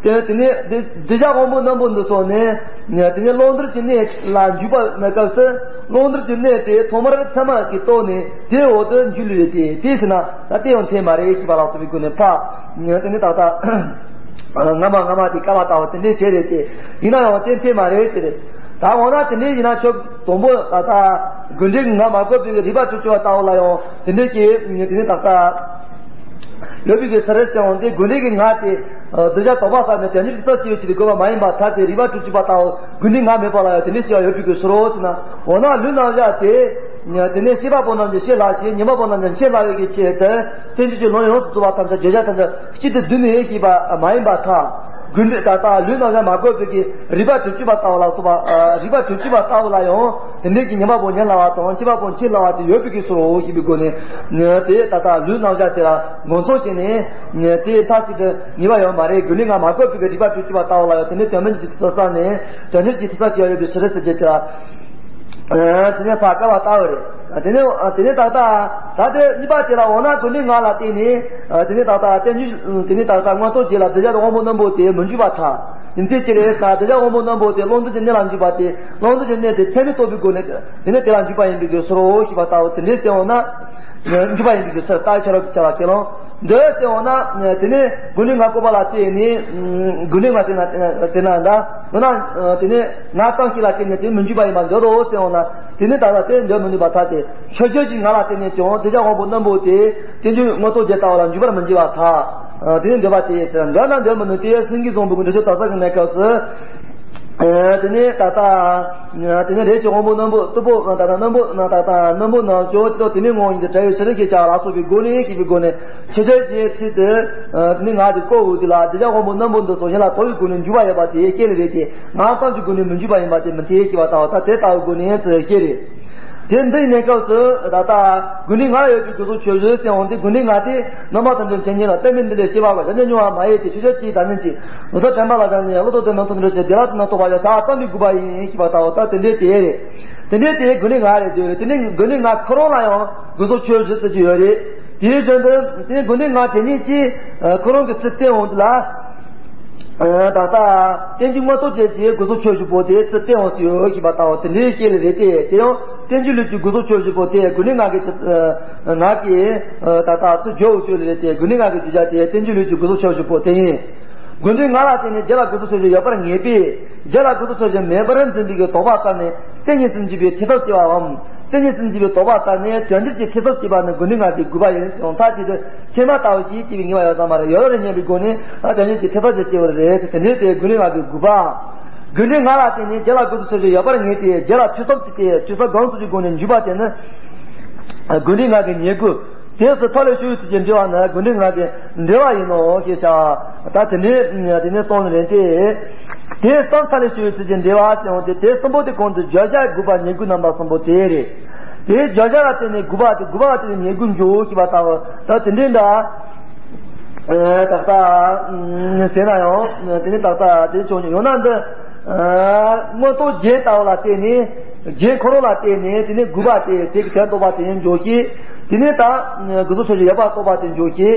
དེ་དེ་ནས་དེ་གདུལ་བྱ་དབང་པོ་རྣོན་པོ་འདི་ཚོ་ནི། དེ་ནས་བླང་དོར་གྱི་གནས་ལ་འཇུག་པ་ན་སྐབས་སུ། བླང་དོར་གྱི་གནས་དེ་ཐོག་མར་ཚད་མ་གིས་རྟོགས་ནས་དེའི་འོག་ཏུ་འཇུག་ལུགས་རེད་དེ། དེ་ཕྱིར་ན་ད་དེ་ཡང་འཐད་མ་རེད་ཞེས་པ་ལ་སོགས་པའི་སྒོ་ནས་ཕར། དེ་ནས་ད་ལྟ་སྔ་མ་སྔ་མ་དེ་བཀག་པ་ལྟ་བུ་དེ་འདྲས་བྱས་རེད་དེ། ཡིན་ན་ཡང་དེ་འཐད་མ་རེད་ཟེར། ད་འོ་ན་དེ་འདྲས་ཡིན་ན་ཁྱོད་དང་པོ་ད་ལྟ་རྒོལ་འབྲིང་ངར་མ་བཀོད་པའི་རིགས་པ་དྲུག་ཅུ་པ་ལྟ་བུ་ལ་ཡང་དེ་འདྲས་ཀྱི་དེ་ནས་ད་ལྟ། ཡོད་པའི་གི་ཕྱིར་ཟེར་འོང་དེ་རྒོལ་འབྲིང་གི་ངར་དེ། གདུལ་བྱ་དོགས་པ་བསལ་ནས་དོན་འཇུག་ཐེ་ཚོམ་སྐྱེ་བའི་ཆེད་དུ་བཀོད་པ་མ་ཡིན་པར་ཐལ་ཏེ། རིགས་པ་དྲུག་ཅུ་པ་ལྟ་བུ་རྒོལ་འབྲིང་ངར་མེད་པ་ལ་ཡང་དེ་འདྲས་ཞེས་ཡོད་པའི་གི་ཕྱིར་རོ་ཟེར་ན། འོ་ན་ལུས་རྣམ་གཞག་དེ། དེ་ནས་ཤེས་པ་པོ་རྣམས་ཀྱིས་ཤེས་སླ་ཞིང་ཉན་པ་པོ་རྣམས་ཀྱིས་ཉན་སླ་བའི་གི་ཆེད་དུ། རྟེན་འབྱུང་གི་ལམ་ཡོངས་སུ་རྫོགས་པ་ཐམས་ཅད་བརྗོད་བྱ་ཐམས་ཅད་གཅིག་ཏུ་བསྡུས་ནས་ཤེས་པ་མ་ཡིན་པར་ཐལ། རྒོལ་འབྲིང་ད་ལྟ་ལུས་རྣམ་གཞག་མ་བཀོད་པའི་གི་རིགས་པ་དྲུག་ཅུ་པ་ལྟ་བུ་ལ་སོགས་པ། རིགས་པ་དྲུག་ཅུ་པ་ལྟ་བུ་ལ་ཡང་དེ་འདྲས་ཀྱི་ཉན་པ་པོ་ཉན་སླ་བ་དང་ཤེས་པ་པོ་ཤེས་སླ་བ་དེ་ཡོད་པའི་གི་ཕྱིར་རོ་ཞེས་པའི་སྒོ་ནས། དེ་ད་ལྟ་ལུས་རྣམ་གཞག་དེ་ལ་ངོས་བཟུང་བྱས་ནས། དེ་མཐའ་གཅིག་ཏུ་ངེས་པ་ཡོད་མ་རེད། རྒོལ་འབྲིང་ངར་མ་བཀོད་པའི་གི་རིགས་པ་དྲུག་ཅུ་པ་ལྟ་བུ་ལ་ཡང་དེ་འདྲས་དོན་མི་འཇུག་ཅིང་ཐེ་ཚོམ་བསལ་ནས་དོན་འཇུག་ཅིང་ཐེ་ཚོམ་སྐྱེ་ཡོད་པའི་ཕྱིར་ཟེར་རྒྱུ་དེ་ལ། དེ་ནས་ཕར་བཀག་པ་ལྟ་བུ་རེད། དེ་ནས་དེ་ནས་ད་ལྟ་ད་ལྟའི་གཉིས་པ་དེ་ལ་འོ་ན་རྒོལ་འབྲིང་ངར་ལ་བརྟེན་ནས། དེ་ནས་ད་ལྟ་རྟེན་འབྱུང་དེ་ནས་ད་ལྟ་མངོན་རྟོགས་རྒྱན་ལ་གདུལ་བྱ་དབང་པོ་རྣོན་པོ་དེ་མི་འཇུག་པར་ཐལ། རྒྱུ་མཚན་ཅི་རེད་ཟེར་ན། གདུལ་བྱ་དབང་པོ་རྣོན་པོ་དེ་བླང་དོར་གྱི་གནས་ལ་འཇུག་པ་སྟེ། བླང་དོར་གྱི་གནས་དེ་ཚད་མས་རྟོགས་པའི་སྒོ་ནས་དེ་ནས་དེ་ལ་འཇུག་པ་ཡིན་པའི་གི་ཕྱིར་རོ་ཞེས་པ་ལྟ་བུ་དེ་འདྲས་ཟེར་འོང་ན། འཇུག་པ་ཡིན་པའི་གི་ཕྱིར་ལྟ་བའི་ཕྱིར་རོ་གི་ཆ་ལ་ཁས་བླངས། འདོད་ཟེར་འོང་ན། དེ་ནས་རྒོལ་འབྲིང་ངར་བཀོད་པ་ལ་བརྟེན་ནས། རྒོལ་འབྲིང་ངར་བརྟེན་ན་བརྟེན་ན་འདྲ། འོ་ན། དེ་ནས་ངར་ཙམ་ཞིག་ལ་བརྟེན་ནས་དེ་མི་འཇུག་པ་ཡིན་པར་འདོད་དོ་ཟེར་འོང་ན། དེ་ནས་ད་ལྟ་དེ་འདོད་མི་ནུས་པར་ཐལ་ཏེ། ཆོས་ཅན་གྱི་ངར་ལ་བརྟེན་ནས་ཀྱང་གདུལ་བྱ་དབང་པོ་རྣོན་པོ་དེ་རྟེན་འབྱུང་མངོན་རྟོགས་རྒྱན་ལྟ་བུ་ལ་འཇུག་པར་མི་འགྱུར་བར་ཐལ། དེ་ནས་འདོད་པ་དེ་ཟེར་འདོད་ན་འདོད་མི་ནུས་ཏེ། སེམས་ཀྱི་བཟང་པོ་གི་འགྲེལ་བཤད་དག་ས་གི་གནས་སྐབས་སུ། དེ་ནས་ད་ལྟ། དེ་ནས་རེ་ཞིག་དབང་པོ་རྣོན་པོ་སྟུག་པོ་ད་ལྟ་རྣོན་པོ་ན་ད་ལྟ་རྣོན་པོ་རྣམས་ཀྱང་ཇི་ལྟར་དེ་མིན་ངོ་བོ་ཉིད་དུ་བྲལ་བའི་ཕྱིར་ཞེས་བྱ་བ་ལ་སོགས་པའི་སྒོ་ནས་ཞེས་པའི་སྒོ་ནས། ཆོས་ཅན་གྱི་ཚུལ་དུ། ནི་ངར་གྱི་བཀོད་འོས་དེ་ལ་གདུལ་བྱ་དབང་པོ་རྣོན་པོ་འདི་ཚོ་གཞན་ལ་དོགས་པའི་སྒོ་ནས་འཇུག་པ་ཡོད་པ་དེ་སྐྱེ་ལེ་རེད་དེ། ངར་ཙམ་གྱི་སྒོ་ནས་མི་འཇུག་པ་ཡིན་པ་དེ་མི་འཐད་ཞེས་པ་ལྟ་བུ་ད་དེ་ལྟ་བུའི་སྒོ་ནས་སྐྱེ་རེད། དེ་འདི་ཡི་གནས་སྐབས་སུ་ད་ལྟ་རྒོལ་འབྲིང་ངར་ཡོད་པའི་དགོས་གཏུགས་ཆོས་བཞི་ཟེར་འོང་དེ། རྒོལ་འབྲིང་ངར་དེ་རྣམ་པ་ཐམས་ཅད་མཁྱེན་ཉིད་ལ་གཏན་མེད་འདི་ལས་སྐྱེ་བ་ག་གཞན་གྱིས་མྱོང་བ་མ་ཡིན་ཏེ། ཆོས་ཅན་གྱི་བདག་ཉིད་ཀྱིས་ལོ་ཙཱ་དྲན་པ་ལ་བཞག་ནས་བློ་ལྡོག་དེ་རྣམ་ཐར་འདྲ་བྱས་བདེ་བླག་ཏུ་རྣམ་རྟོག་པ་ཡང་བྱ་བ་ཙམ་པའི་དགོས་པ་ཡིན་ཞེས་པ་ལྟ་བུ་ད་དེ་འདྲའི་དེ་རེད། དེ་འདྲའི་དེ་རྒོལ་འབྲིང་ངར་རེད་དེ། དེ་ནས་རྒོལ་འབྲིང་ངར་ཁོ་རང་ལ་ཡང་དགོས་གཏུགས་ཆོས་བཞི་ཟེར་གྱི་ཡོད་རེད། དེའི་བཞིན་དུ་དེ་རྒོལ་འབྲིང་ངར་དེ་ཉིད་ཀྱིས་ཁོ་རང་གི་ཚུལ་བསྟན་འོང་དུས་ལ། ད་ལྟ་རྟེན་འབྱུང་མངོན་རྟོགས་རྒྱན་གྱི་དགོས་གཏུགས་ཆོས་བཞི་པོ་དེ་ཚུལ་བསྟན་འོང་ཟེར་ཡོད་ཞེས་པ་ལྟ་བུ་དེ་འདྲའི་སྐྱེ་ལེ་རེད་དེ། དེ་ཡང་རྟེན་འབྱུང་ལུས་ཀྱི་དགོས་གཏུགས་ཆོས་བཞི་པོ་དེ་རྒོལ་འབྲིང་ངར་གྱི་ཚུལ་ངར་གྱིས་ད་ལྟ་ཚུལ་བརྗོད་འོང་ཟེར་ཡོད་ལེ་རེད་དེ། རྒོལ་འབྲིང་ངར་གྱི་གདུལ་བྱ་དེ་རྟེན་འབྱུང་ལུས་ཀྱི་དགོས་གཏུགས་ཆོས་བཞི་པོ་དེ་ཡིན། རྒོལ་འབྲིང་ངར་ལ་བརྟེན་ནས་རྒྱན་ལ་དགོས་གཏུགས་ཆོས་བཞི་ཡོད་པར་ངེས་པས། རྒྱན་ལ་དགོས་གཏུགས་ཆོས་བཞི་མེད་པར་འཛིན་པའི་གི་དོགས་པ་བསལ་ནས་སེམས་ཉིད་སུ་འཇུག་པའི་ཐེ་ཚོམ་སྐྱེ་བའམ། སེམས་ཉིད་སུ་འཇུག་པའི་དོགས་པ་བསལ་ནས་དོན་འགྱུར་གྱི་ཐེ་ཚོམ་སྐྱེ་བ་ནི་རྒོལ་འབྲིང་ངར་གྱི་དགོས་པ་ཡིན་ཟེར་མཐའ་གཅིག་ཏུ་ཚད་མ་ལྟ་བུ་ཞིག་སྐྱེ་བའི་ངེས་པ་ཡོད་ས་མ་རེད། ཡོད་རེད་སྙམ་པའི་སྒོ་ནས་དོན་འགྱུར་གྱི་ཐེ་ཚོམ་ཞིག་སྐྱེ་བ་རེད། དེ་འདྲའི་དེ་རྒོལ་འབྲིང་ངར་གྱི་དགོས་པ། རྒོལ་འབྲིང་ངར་ལ་བརྟེན་ནས་རྒྱན་ལ་དགོས་གཏུགས་ཆོས་བཞི་ཡོད་པར་ངེས་ཏེ། རྒྱན་ལ་ཐོས་བསམ་བྱས་ཏེ་ཐོས་བསམ་སྒོམ་གསུམ་གྱི་སྒོ་ནས་འཇུག་པ་དེ་ནི་རྒོལ་འབྲིང་ངར་གྱི་ཉེར་དགུ། དེས་སུ་མཐའ་ལས་ཞི་བའི་ཚུལ་གྱིས་འབྲེལ་བ་ནི་རྒོལ་འབྲིང་ངར་གྱི་འབྲེལ་བ་ཡིན་ནོ་ཞེས་བྱ་བ། ད་དེ་འདྲའི་དེ་ནས་གསུངས་ནི་རེད་དེ། དེས་སུ་མཐའ་ལས་ཞི་བའི་ཚུལ་གྱིས་འབྲེལ་བ་ཟེར་འོང་དེ། དེ་གསུམ་པོ་དེ་གོང་དུ་བརྗོད་བྱ་དགོས་པ་ཉེར་དགུ་རྣམ་པ་གསུམ་པོ་དེ་རེད། དེའི་བརྗོད་བྱ་ལ་བརྟེན་ནས་དགོས་པ་དེ། དགོས་པ་ལ་བརྟེན་ནས་ཉེར་དགུ་འཇོག་ཞེས་པ་ལྟ་བུ་ད་དེ་འདྲའི་འདྲ། ད་ལྟ་ཟེར་ན་ཡང་དེ་ནི་ད་ལྟ་དེ་བྱུང་ཡོད་ན་འདི། མངོན་རྟོགས་རྒྱན་ལྟ་བུ་ལ་བརྟེན་ནས། རྒྱན་ཁོ་རང་ལ་བརྟེན་ནས་དེ་ནས་དགོས་པ་དེ་དེ་གི་དོན་རྟོགས་པ་དེ་ཡང་འཇོག་ཤེས། དེ་ནས་ད་དགོས་གཏུགས་ཆོས་བཞི་ཡོད་པ་རྟོགས་པ་དེ་འཇོག་ཤེས།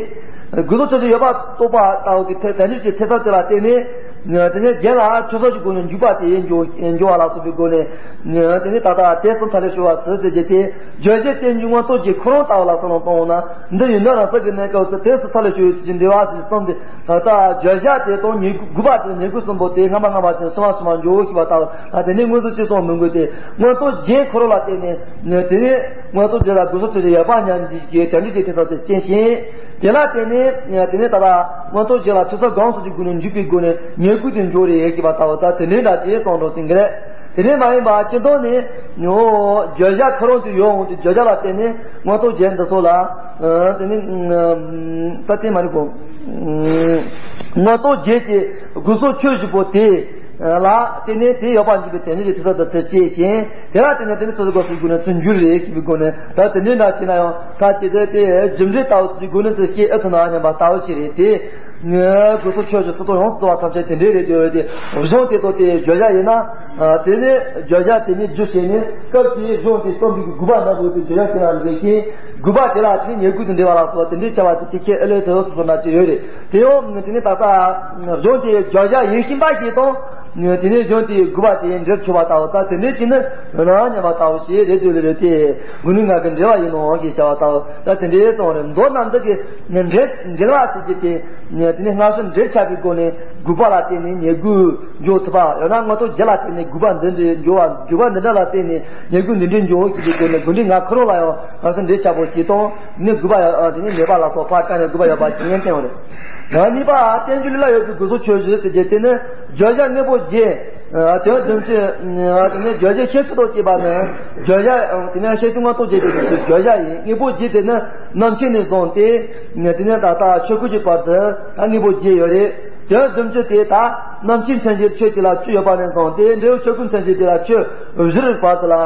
དགོས་གཏུགས་ཆོས་བཞི་ཡོད་པ་རྟོགས་པ་ལྟ་བུ་གི་དོན་འགྱུར་གྱི་ཐེ་ཚོམ་དེ་ལ་བརྟེན་ནས། དེ་ནས་རྒྱན་ལ་ཐོས་བསམ་གྱི་སྒོ་ནས་འཇུག་པ་དེ་ཡང་འཇོག་འཇོག་པ་ལ་སོགས་པའི་སྒོ་ནས། དེ་ནས་ད་ལྟ་དེས་སུ་མཐའ་ལས་ཞི་བའི་ཚུལ་གྱིས་འབྲེལ་བ་དེ། བརྗོད་བྱའི་རྟེན་འབྱུང་མངོན་རྟོགས་རྒྱན་ཁོ་རང་ལྟ་བུ་ལ་བསམ་བློ་གཏོང་འོང་ན། འདི་ཡིན་ན་རང་ས་གི་གནས་སྐབས་སུ་དེ་སུ་ས་ལ་ཞུ་ཡོད་ཅེས་འདྲི་བ་ཟེར་གསུངས་ཏེ། ད་ལྟ་བརྗོད་བྱ་དེ་དང་ཉེར་དགུ་དགུ་པ་དེ་ཉེར་དགུ་གསུམ་པོ་དེ་སྔ་མ་སྔ་མ་ཅན་སུ་མ་སུ་མ་འཇོག་ཞིག་པ་ལྟ་བུ་ལ་དེ་ནས་མངོན་སུམ་ཅི་སོང་མི་དགོས་ཏེ། མངོན་རྟོགས་རྒྱན་ཁོ་རང་ལ་བརྟེན་ནས་དེ་ནས་མངོན་རྟོགས་རྒྱན་ལ་དགོས་སོ་ཚོད་ཀྱི་ཡོད་པ་ཉམས་ཀྱི་དོན་འབྲས་ཀྱི་དེ་ཚོ་དེ་རྐྱེན་བཞིན། དེ་ལ་བརྟེན་ནས་དེ་ནས་ད་ལྟ་མངོན་རྟོགས་རྒྱན་ལ་ཐོས་བསམ་སྒོམ་གསུམ་གྱི་སྒོ་ནས་འཇུག་པའི་སྒོ་ནས་ཉེར་དགུ་དེ་འཇོག་རེད་ཞིག་པ་ལྟ་བུ་ད་དེ་འདྲའི་འདྲ་ཅེས་གསུངས་འགྲོ་ཟིན་གི་རེད། དེ་ནས་མ་ཡིན་པ་སྤྱི་ལྡོག་ནས་ཉོ་བརྗོད་བྱ་ཁོ་རང་དུ་ཡོད་འོང་དུས་བརྗོད་བྱ་ལ་བརྟེན་ནས་མངོན་རྟོགས་རྒྱན་འདི་ཚོ་ལ། ཨ། དེ་ནི་ད་ལྟའི་མ་རིག་གོ། མངོན་རྟོགས་རྒྱན་གྱི་དགོས་སོ་ཆོས་བཞི་པོ་དེ་ལ་བརྟེན་ནས་དེ་ཡོད་པ་འཇུག་པའི་དོན་གཉེར་གྱི་དུས་ཚོད་དུ་དེ་སྐྱེས་ཤིང་། དེ་ལ་བརྟེན་ནས་དེ་ནི་ཚོད་དགོས་སུ་དགོས་ནས་ཚུར་འགྱུར་རེ་ཞིག་པའི་སྒོ་ནས་ད་དེ་འདྲའི་འདྲ་བྱས་ན་ཡང་ཁ་ཅིག་དེ་དེ་རྒྱུ་འབྲས་ལྟ་བུ་ཚུལ་སྒོ་ནས་དེ་སྐྱེ་ཨེ་ཐུབ་ན་སྙམ་པ་ལྟ་བུ་ཞིག་རེད་དེ། ངའི་དགོས་སོ་ཆོས་ཀྱི་ཚུལ་དང་ཡོངས་སུ་རྫོགས་པ་ཐམས་ཅད་དེ་འདྲའི་རེད་དེ་འོས་ཏེ། གཞུང་དེ་ཚོ་དེ་བརྗོད་བྱ་ཡིན་ན། ཨ། དེ་ནས་བརྗོད་བྱ་དེ་ཉིད་རྒྱུ་བྱས་ནས་སྐབས་དེའི་གཞུང་དེ་སྟོན་པའི་དགོས་པ་འདྲ་བོ་དེ་བརྗོད་བྱ་དེ་ལ་འགྲེལ་ཞིང་། དགོས་པ་དེ་ལ་དེ་ཉེར་དགུ་དང་འབྲེལ་བ་ལ་སོགས་པ་དེ་འདྲའི་བྱ་བ་དེ་དེ་ཁྱེད་ཨེ་ལས་དེ་སོ་སོ་ན་ཅི་ཡོད་རེད། དེ་ཡང་དེ་ནས་ད་ལྟ་གཞུང་དེ་བརྗོད་བྱ་ཡིན་བཞིན་པ་ཞིག་དང་། དེ་ནས་གཞུང་དེའི་དགོས་པ་དེ་འགྲེལ་ཆོག་པ་ལྟ་བུ་ད་དེ་འདྲའི་ཅི་ནི་རང་སྙམ་པ་ལྟ་བུ་ཞིག་རེད་དེ་ལས་རེད་དེ། དགོས་ནི་ང་གི་འབྲེལ་བ་ཡིན་ནོ་ཞེས་བྱ་བ་ལྟ་བུ་ད་དེ་འདྲའི་གསུངས་རེད། མདོར་ན་འདི་གི་འབྲེལ་འབྲེལ་བ་ཟེར་རྒྱུ་དེ། དེ་ནས་སྔ་ཕྱི་འབྲེལ་ཆགས་པའི་སྒོ་ནས་དགོས་པ་ལ་བརྟེན་ནས་ཉེར་དགུ་འཇོག་ཐུབ་པ། ཡང་ན་མངོན་རྟོགས་རྒྱན་ལ་བརྟེན་ནས་དགོས་པ་འདི་འདྲའི་འཇོག་པ། དགོས་པ་འདི་འདྲ་ལ་བརྟེན་ནས་ཉེར་དགུ་འདི་འདྲའི་འཇོག་ཞེས་པའི་སྒོ་ནས་དགོས་འབྲེལ་ང་ཁོ་རང་ལ་ཡང་སྔ་ཕྱི་འབྲེལ་ཆགས་པོ་ཞིག་དང་། དེ་ནས་དགོས་པ་ཡང་དེ་ནས་མེད་པ་ལ་སོགས་པ་དཀའ་ནས་དགོས་པ་ཡོད་པ་ཞིག་ཡིན་བསྟན་པ་རེད། ད་གཉིས་པ་བསྟན་བཅོས་ལུགས་ལ་ཡོད་པའི་དགོས་སོ་ཆོས་བཞི་ཟེར་རྒྱུ་དེ་ནི་བརྗོད་བྱ་དངོས་པོ་བརྒྱད། དོན་བདུན་ཅུ། དེ་ནས་བརྗོད་བྱའི་ཤེས་བྱེད་དང་བཅས་པ་ནི་བརྗོད་བྱ། དེ་ནས་ཤེས་བྱེད་མངོན་རྟོགས་བརྒྱད་དེ་བརྗོད་བྱ་ཡིན། དངོས་པོ་བརྒྱད་དེ་ནི་རྣམ་མཁྱེན་ནས་བཟུང་སྟེ། དེ་ནས་ད་ལྟ་ཆོས་སྐུ་གི་བར་དུ་ད་དངོས་པོ་བརྒྱད་ཡོད་རེད། དོན་བདུན་ཅུ་དེ་ད་རྣམ་མཁྱེན་མཚོན་བྱེད་ཆོས་དེ་ལ་བཅུ་ཡོད་པ་ནས་བཟུང་སྟེ། འབྲས་བུ་ཆོས་སྐུ་མཚོན་བྱེད་དེ་ལ་ཆོས་བཞིར་བར་དུ་ལ།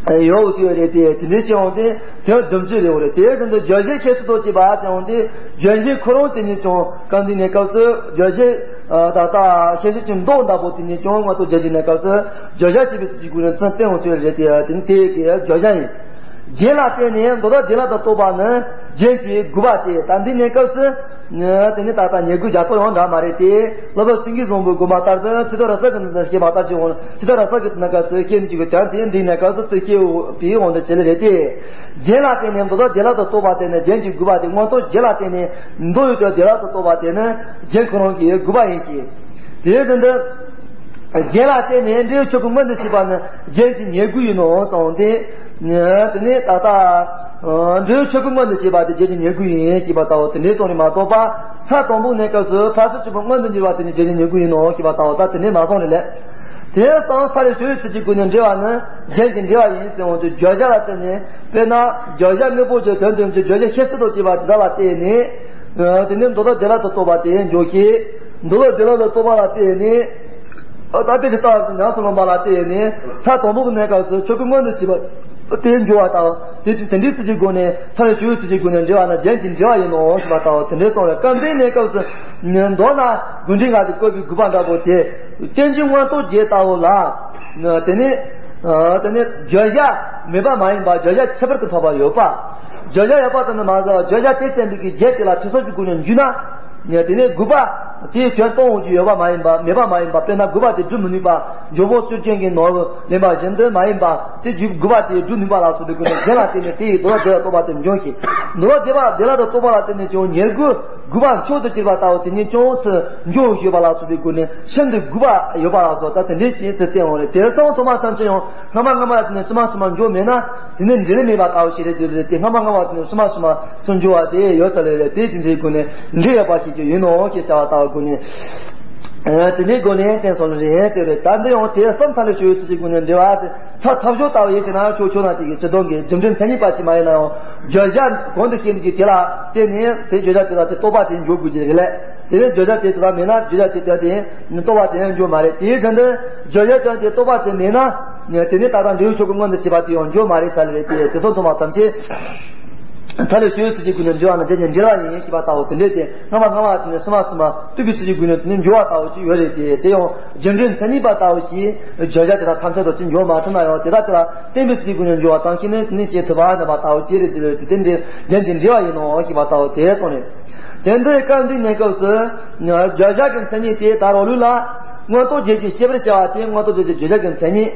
ཡོད་ཟེར་བ་རེད་དེ། དེ་འདྲའི་བྱས་འོང་སྟེ་དོན་བདུན་ཅུ་རེད་འོ་རེད། དེའི་དོན་དུ་བརྗོད་བྱའི་ཁྱད་ཆོས་དང་བཅས་པ་ཟེར་འོང་སྟེ། བརྗོད་བྱའི་ཁོ་རང་དེ་ཉིད་ཀྱང་སྐབས་འདིའི་གནས་སྐབས་སུ་བརྗོད་བྱའི་ད་ལྟ་ཤེས་བྱེད་ཀྱི་མདོ་འདྲ་པོ་དེ་ཉིད་ཀྱང་མངོན་རྟོགས་རྒྱན་གྱི་གནས་སྐབས་སུ་བརྗོད་བྱ་ཞེས་པའི་ཚུལ་གྱི་སྒོ་ནས་མཚོན་བསྟན་འོང་ཚུལ་རེད་དེ། དེ་ནི་དེ་གའི་བརྗོད་བྱ་ཡིན། རྒྱན་ལ་བརྟེན་ནས་མདོ་སྡེ་ལ་དང་རྟོགས་པ་ནི་རྒྱན་གྱི་དགོས་པ་སྟེ། ད་འདིའི་གནས་སྐབས་སུ། དེ་ནི་ད་ལྟ་ཉེར་དགུ་རྒྱ་མཚོ་ཡང་འདྲ་མ་རེད་དེ། སློབ་དཔོན་སེང་གེ་བཟང་པོའི་དགོངས་པ་ལྟར་དུ་ཚིག་དོན་རབ་གསལ་གྱི་སྐྱེས་པ་ལྟར་གྱི་འོང་། ཚིག་དོན་རབ་གསལ་གྱི་ནང་སྐབས་སུ་སྐྱེས་ནི་གཅིག་གི་དོན་དེ་འདིའི་གནས་སྐབས་སུ་ཚིག་སྐྱེས་པའི་འོང་དུ་བྱེད་ལེ་རེད་དེ། རྒྱན་ལ་བརྟེན་ནས་མདོ་སྡེ་ལ་དང་རྟོགས་པ་དེ་ནི་རྒྱན་གྱི་དགོས་པ་སྟེ། མངོན་རྟོགས་རྒྱན་ལ་བརྟེན་ནས་མདོ་ཡོད་དོ་སྡེ་ལ་དང་རྟོགས་པ་དེ་ནི་རྒྱན་ཁོ་རང་གི་དགོས་པ་ཡིན་གྱི། དེའི་དོན་དུ། རྒྱན་ལ་བརྟེན་ནས་འབྲས་བུ་ཆོས་སྐུ་མངོན་དུ་བྱེད་པ་ནི་རྒྱན་གྱི་ཉེར་དགུ་ཡིན་ནོ་གསུངས་ཏེ། དེ་ནས་ད་ལྟ་འབྲས་བུ་ཆོས་སྐུ་མངོན་དུ་བྱེད་པ་དེ་རྒྱན་གྱི་ཉེར་དགུ་ཡིན་ཞེས་པ་ལྟ་བུ་དེ་འདྲའི་གསུངས་ནས་མ་གཏོགས་པ། ས་དང་པོའི་གནས་སྐབས་སུ་ཕར་ཕྱིན་བཅུ་པོ་མངོན་དུ་འགྱུར་བ་དེ་ནི་རྒྱན་གྱི་ཉེར་དགུ་ཡིན་ནོ་ཞེས་པ་ལྟ་བུ་ད་དེ་འདྲའི་མ་གསུངས་ནས་ལས། དེ་ཡང་གསང་ས་ལས་ཞུ་ཡི་ཚུལ་གྱི་སྒོ་ནས་འགྲེལ་བ་ནི་རྒྱན་གྱི་འགྲེལ་བ་ཡིན་ཟེར་འོང་དུས་བརྗོད་བྱ་ལ་བརྟེན་ནས། དཔེར་ན་བརྗོད་བྱ་དངོས་པོ་བརྗོད་དོན་དོན་གྱི་བརྗོད་བྱ་ཤེས་བྱེད་དང་བཅས་པ་དེ་དག་ལ་བརྟེན་ནས། དེ་ནས་མདོ་སྡེ་ལ་དང་རྟོགས་པ་དེ་འཇོག་གི། མདོ་སྡེ་ལ་དང་རྟོགས་པ་ལ་བརྟེན་ནས། ད་ལྟའི་ལྟ་བ་ཉམས་སུ་ལོན་པ་ལ་བརྟེན་ནས་ས་དང་པོ་གི་གནས་སྐབས་སུ་ཆོས་སྐུ་མངོན་དུ་བྱེད་པ་དེ་འཇོག་པ་དང་། དེ་དེ་འདྲའི་ཚུལ་གྱི་སྒོ་ནས་ས་ལས་ཞུ་ཡི་ཚུལ་གྱི་སྒོ་ནས་འགྲེལ་བ་ན་རྒྱན་གྱི་འགྲེལ་བ་ཡིན་ནོ་ཞེས་པ་ལྟ་བུ་དེ་འདྲའི་གསུངས་པས། སྐབས་འདིའི་གནས་སྐབས་སུ་མདོར་ན་དགོས་འབྲེལ་ང་དེ་བཀོད་པའི་དགོས་པ་འདྲ་པོ་དེ་རྟེན་འབྱུང་མངོན་རྟོགས་རྒྱན་ལྟ་བུ་ལ། དེ་ནས་དེ་ནས་བརྗོད་བྱ་མེད་པ་མ་ཡིན་པ། བརྗོད་བྱ་ཁྱད་པར་དུ་འཕགས་པ་ཡོད་པ། བརྗོད་བྱ་ཡོད་པ་ཙམ་དུ་མ་ཟད། བརྗོད་བྱ་དེ་བསྟན་པའི་གི་རྒྱན་དེ་ལ་ཐོས་བསམ་གྱི་སྒོ་ནས་འཇུག་ན། དེ་ནས་དགོས་པ་དེའི་དོན་སྟོན་འོང་རྒྱུ་ཡོད་པ་མ་ཡིན་པ། མེད་པ་མ་ཡིན་པ། དཔེར་ན་དགོས་པ་དེ་སྒྲུབ་མི་ནུས་པ། འཇམ་པོ་སྤྱོད་ཅན་གྱི་ནོར་བུ་ལེན་པ་བཞིན་དུ་མ་ཡིན་པ། དེ་རྒྱུ་དགོས་པ་དེ་སྒྲུབ་ནུས་པ་ལ་སོགས་པའི་སྒོ་ནས་རྒྱན་ལ་བརྟེན་ནས་དེ་ཡི་མདོ་སྡེ་ལ་དང་རྟོགས་པ་དེ་འབྱུང་ཞིང་། མདོ་སྡེ་པ་སྡེ་ལ་དང་རྟོགས་པ་ལ་བརྟེན་ནས་ཀྱང་ཉེར་དགུ་དགོས་པ་མཆོག་ཏུ་གྱུར་པ་ལྟ་བུ་དེ་ཉིད་ཀྱང་ཚུར་འཇོག་ཞུས་པ་ལ་སོགས་པའི་སྒོ་ནས་ཤིན་ཏུ་དགོས་པ་ཡོད་པ་ལ་སོགས་ད་དེ་འདྲའི་ཆེད་དུ་བསྟན་འོང་རེད། དེ་ཚོ་ཚང་མ་ཐམས་ཅད་ཡང་སྔ་མ་སྔ་མ་ལ་བརྟེན་ནས་ཕྱི་མ་ཕྱི་མ་འཇོག་མེད་ན། དེ་ནི་འབྲེལ་མེད་པ་ལྟ་བུ་ཞིག་རེད་དེ་རེད་དེ། སྔ་མ་སྔ་མ་དེ་ནི་ཕྱི་མ་ཕྱི་མ་ཚུར་འཇོག་པ་དེ་ཡོད་ཚར་ལེ་རེད། དེ་ཅི་འདྲའི་སྒོ་ནས་འབྲེལ་ཡོད་པ་ཞིག་ཀྱང་ཡིན་ནོ་ཞེས་བྱ་བ་ལྟ་བུ་སྒོ་ནས། དེ་འདྲའི་སྒོ་ནས་བསྟན་སོང་ལེ་རེད་དེ་རེད། ད་འདི་ཡང་དེ་གསུམ་ཐ་ལ་ཞུ་ཡི་ཚུལ་གྱི་སྒོ་ནས་འབྲེལ་བ་དེ་ཚ་ཐབས་སྦྱོར་ལྟ་བུ་ཡིན་ཟེར་ན་ཆོག་ཆོག་ན་དེ་གི་སྤྱི་དོན་གྱི་རྒྱུ་འབྲས་མཚན་ཉིད་པ་ཅིག་མ་ཡིན་ན་ཡང་། བརྗོད་བྱ་གོང་དུ་བཤད་འདི་གི་དེ་ལ་བརྟེན་ནས་དེ་བརྗོད་བྱ་དེ་ལ་དེ་རྟོགས་པ་དེ་འཇོག་དགོས་ཀྱི་རེད་ལེ། དེ་ནས་བརྗོད་བྱ་དེ་དེ་ལ་མེད་ན་བརྗོད་བྱ་དེ་དོན་དེ་རྟོགས་པ་དེ་ཡང་འཇོག་མ་རེད། དེའི་དོན་དུ་བརྗོད་བྱ་དོན་དེ་རྟོགས་པ་དེ་མེད་ན། དེ་ནས་ད་ལྟ་འབྲས་བུ་ཆོས་སྐུ་མངོན་དུ་བྱེད་པ་དེ་ཡང་འཇོག་མ་རེད་ས་ལེ་རེད་དེ། དེ་ཚོ་ཚང་མ་ཐམས་ཅད་ཐ་ལ་ཞུ་ཡི་ཚུལ་གྱི་སྒོ་ནས་འབྲེལ་བ་ན་རྒྱན་གྱི་འབྲེལ་བ་ཡིན་ཞེས་པ་ལྟ་བུ་དེ་འདྲས་དེ། སྔ་མ་སྔ་མ་དེ་ནས་ཕྱི་མ་ཕྱི་མ་བསྟུན་པའི་ཚུལ་གྱི་སྒོ་ནས་དེ་ནས་འཇོག་པ་ལྟ་བུ་ཅིག་ཡོད་རེད་དེ། དེ་ཡང་རྒྱུ་འབྲས་མཚན་ཉིད་པ་ལྟ་བུ་ཞིག་བརྗོད་བྱ་དེ་དག་ཐམས་ཅད་དུ་ཅིག་འཇོག་མ་ཐུབ་ན་ཡང་དེ་དག་དེ་ལ་བརྟེན་པའི་ཚུལ་གྱི་སྒོ་ནས་འཇོག་པ་ཙམ་ཞིག་ནི་དེ་ནས་བྱེད་ཐུབ་པ་རྣམ་པ་ལྟ་བུ་ཅིག་རེད་དེ། དེ་དེ་འདྲའི་རྒྱན་གྱི་འབྲེལ་བ་ཡིན་ནོ་ཞེས་པ་ལྟ་བུ་དེ་གསུངས་ནས། དེ་འདྲའི་སྐབས་འདིའི་གནས་སྐབས་སུ་བརྗོད་བྱ་གི་མཚན་ཉིད་དེ་ད་རང་ལུགས་ལ་མངོན་རྟོགས་རྒྱན་གྱི་ཤེས་པར་བྱ་བ་དེ་མངོན་རྟོགས་རྒྱན་གྱི་བརྗོད་བྱ་གི་མཚན་ཉིད།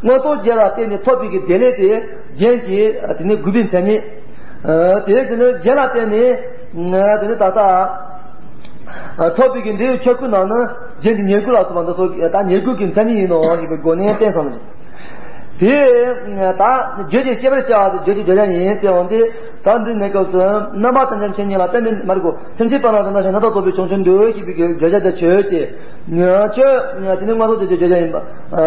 མངོན་རྟོགས་རྒྱན་ལ་བརྟེན་ནས་ཐོབ་པའི་གི་བདེ་ལེགས་དེ་རྒྱན་གྱི་དེ་ནི་དགུ་པའི་མཚན་ཉིད། དེ་དེ་ནི་རྒྱན་ལ་བརྟེན་ནས་དེ་ནི་ད་ལྟ་ཐོབ་པའི་གི་འབྲས་བུའི་ཆོས་སྐུ་ནང་ནི་རྒྱན་གྱི་ཉེར་དགུ་ལ་སོགས་པ་འདི་ཚོ་ད་ཉེར་དགུ་གི་མཚན་ཉིད་ཡིན་ནོ་ཞེས་པའི་སྒོ་ནས་བསྟན་སོང་ནས། དེ་ད་རྒྱུད་ཀྱི་ཤེས་པར་བྱ་བ་དེ་རྒྱུད་ཀྱི་བརྗོད་བྱ་ཡིན་ཟེར་འོང་དེ། ད་འདི་གནས་སྐབས་སུ་རྣམ་པ་དང་མཚན་ཉིད་ལ་བརྟེན་ནས་མ་རིག་གོ། སེམས་ཅན་པ་ལ་དོན་དག་ཞིག་རྣམ་དག་རྫོགས་པའི་བྱང་ཆུབ་འདོད་ཞེས་པའི་བརྗོད་བྱ་དེ་ཆོས་ཅན། ཆོས་དེ་ནི་མངོན་རྟོགས་རྒྱན་གྱི་བརྗོད་བྱ་ཡིན་པ་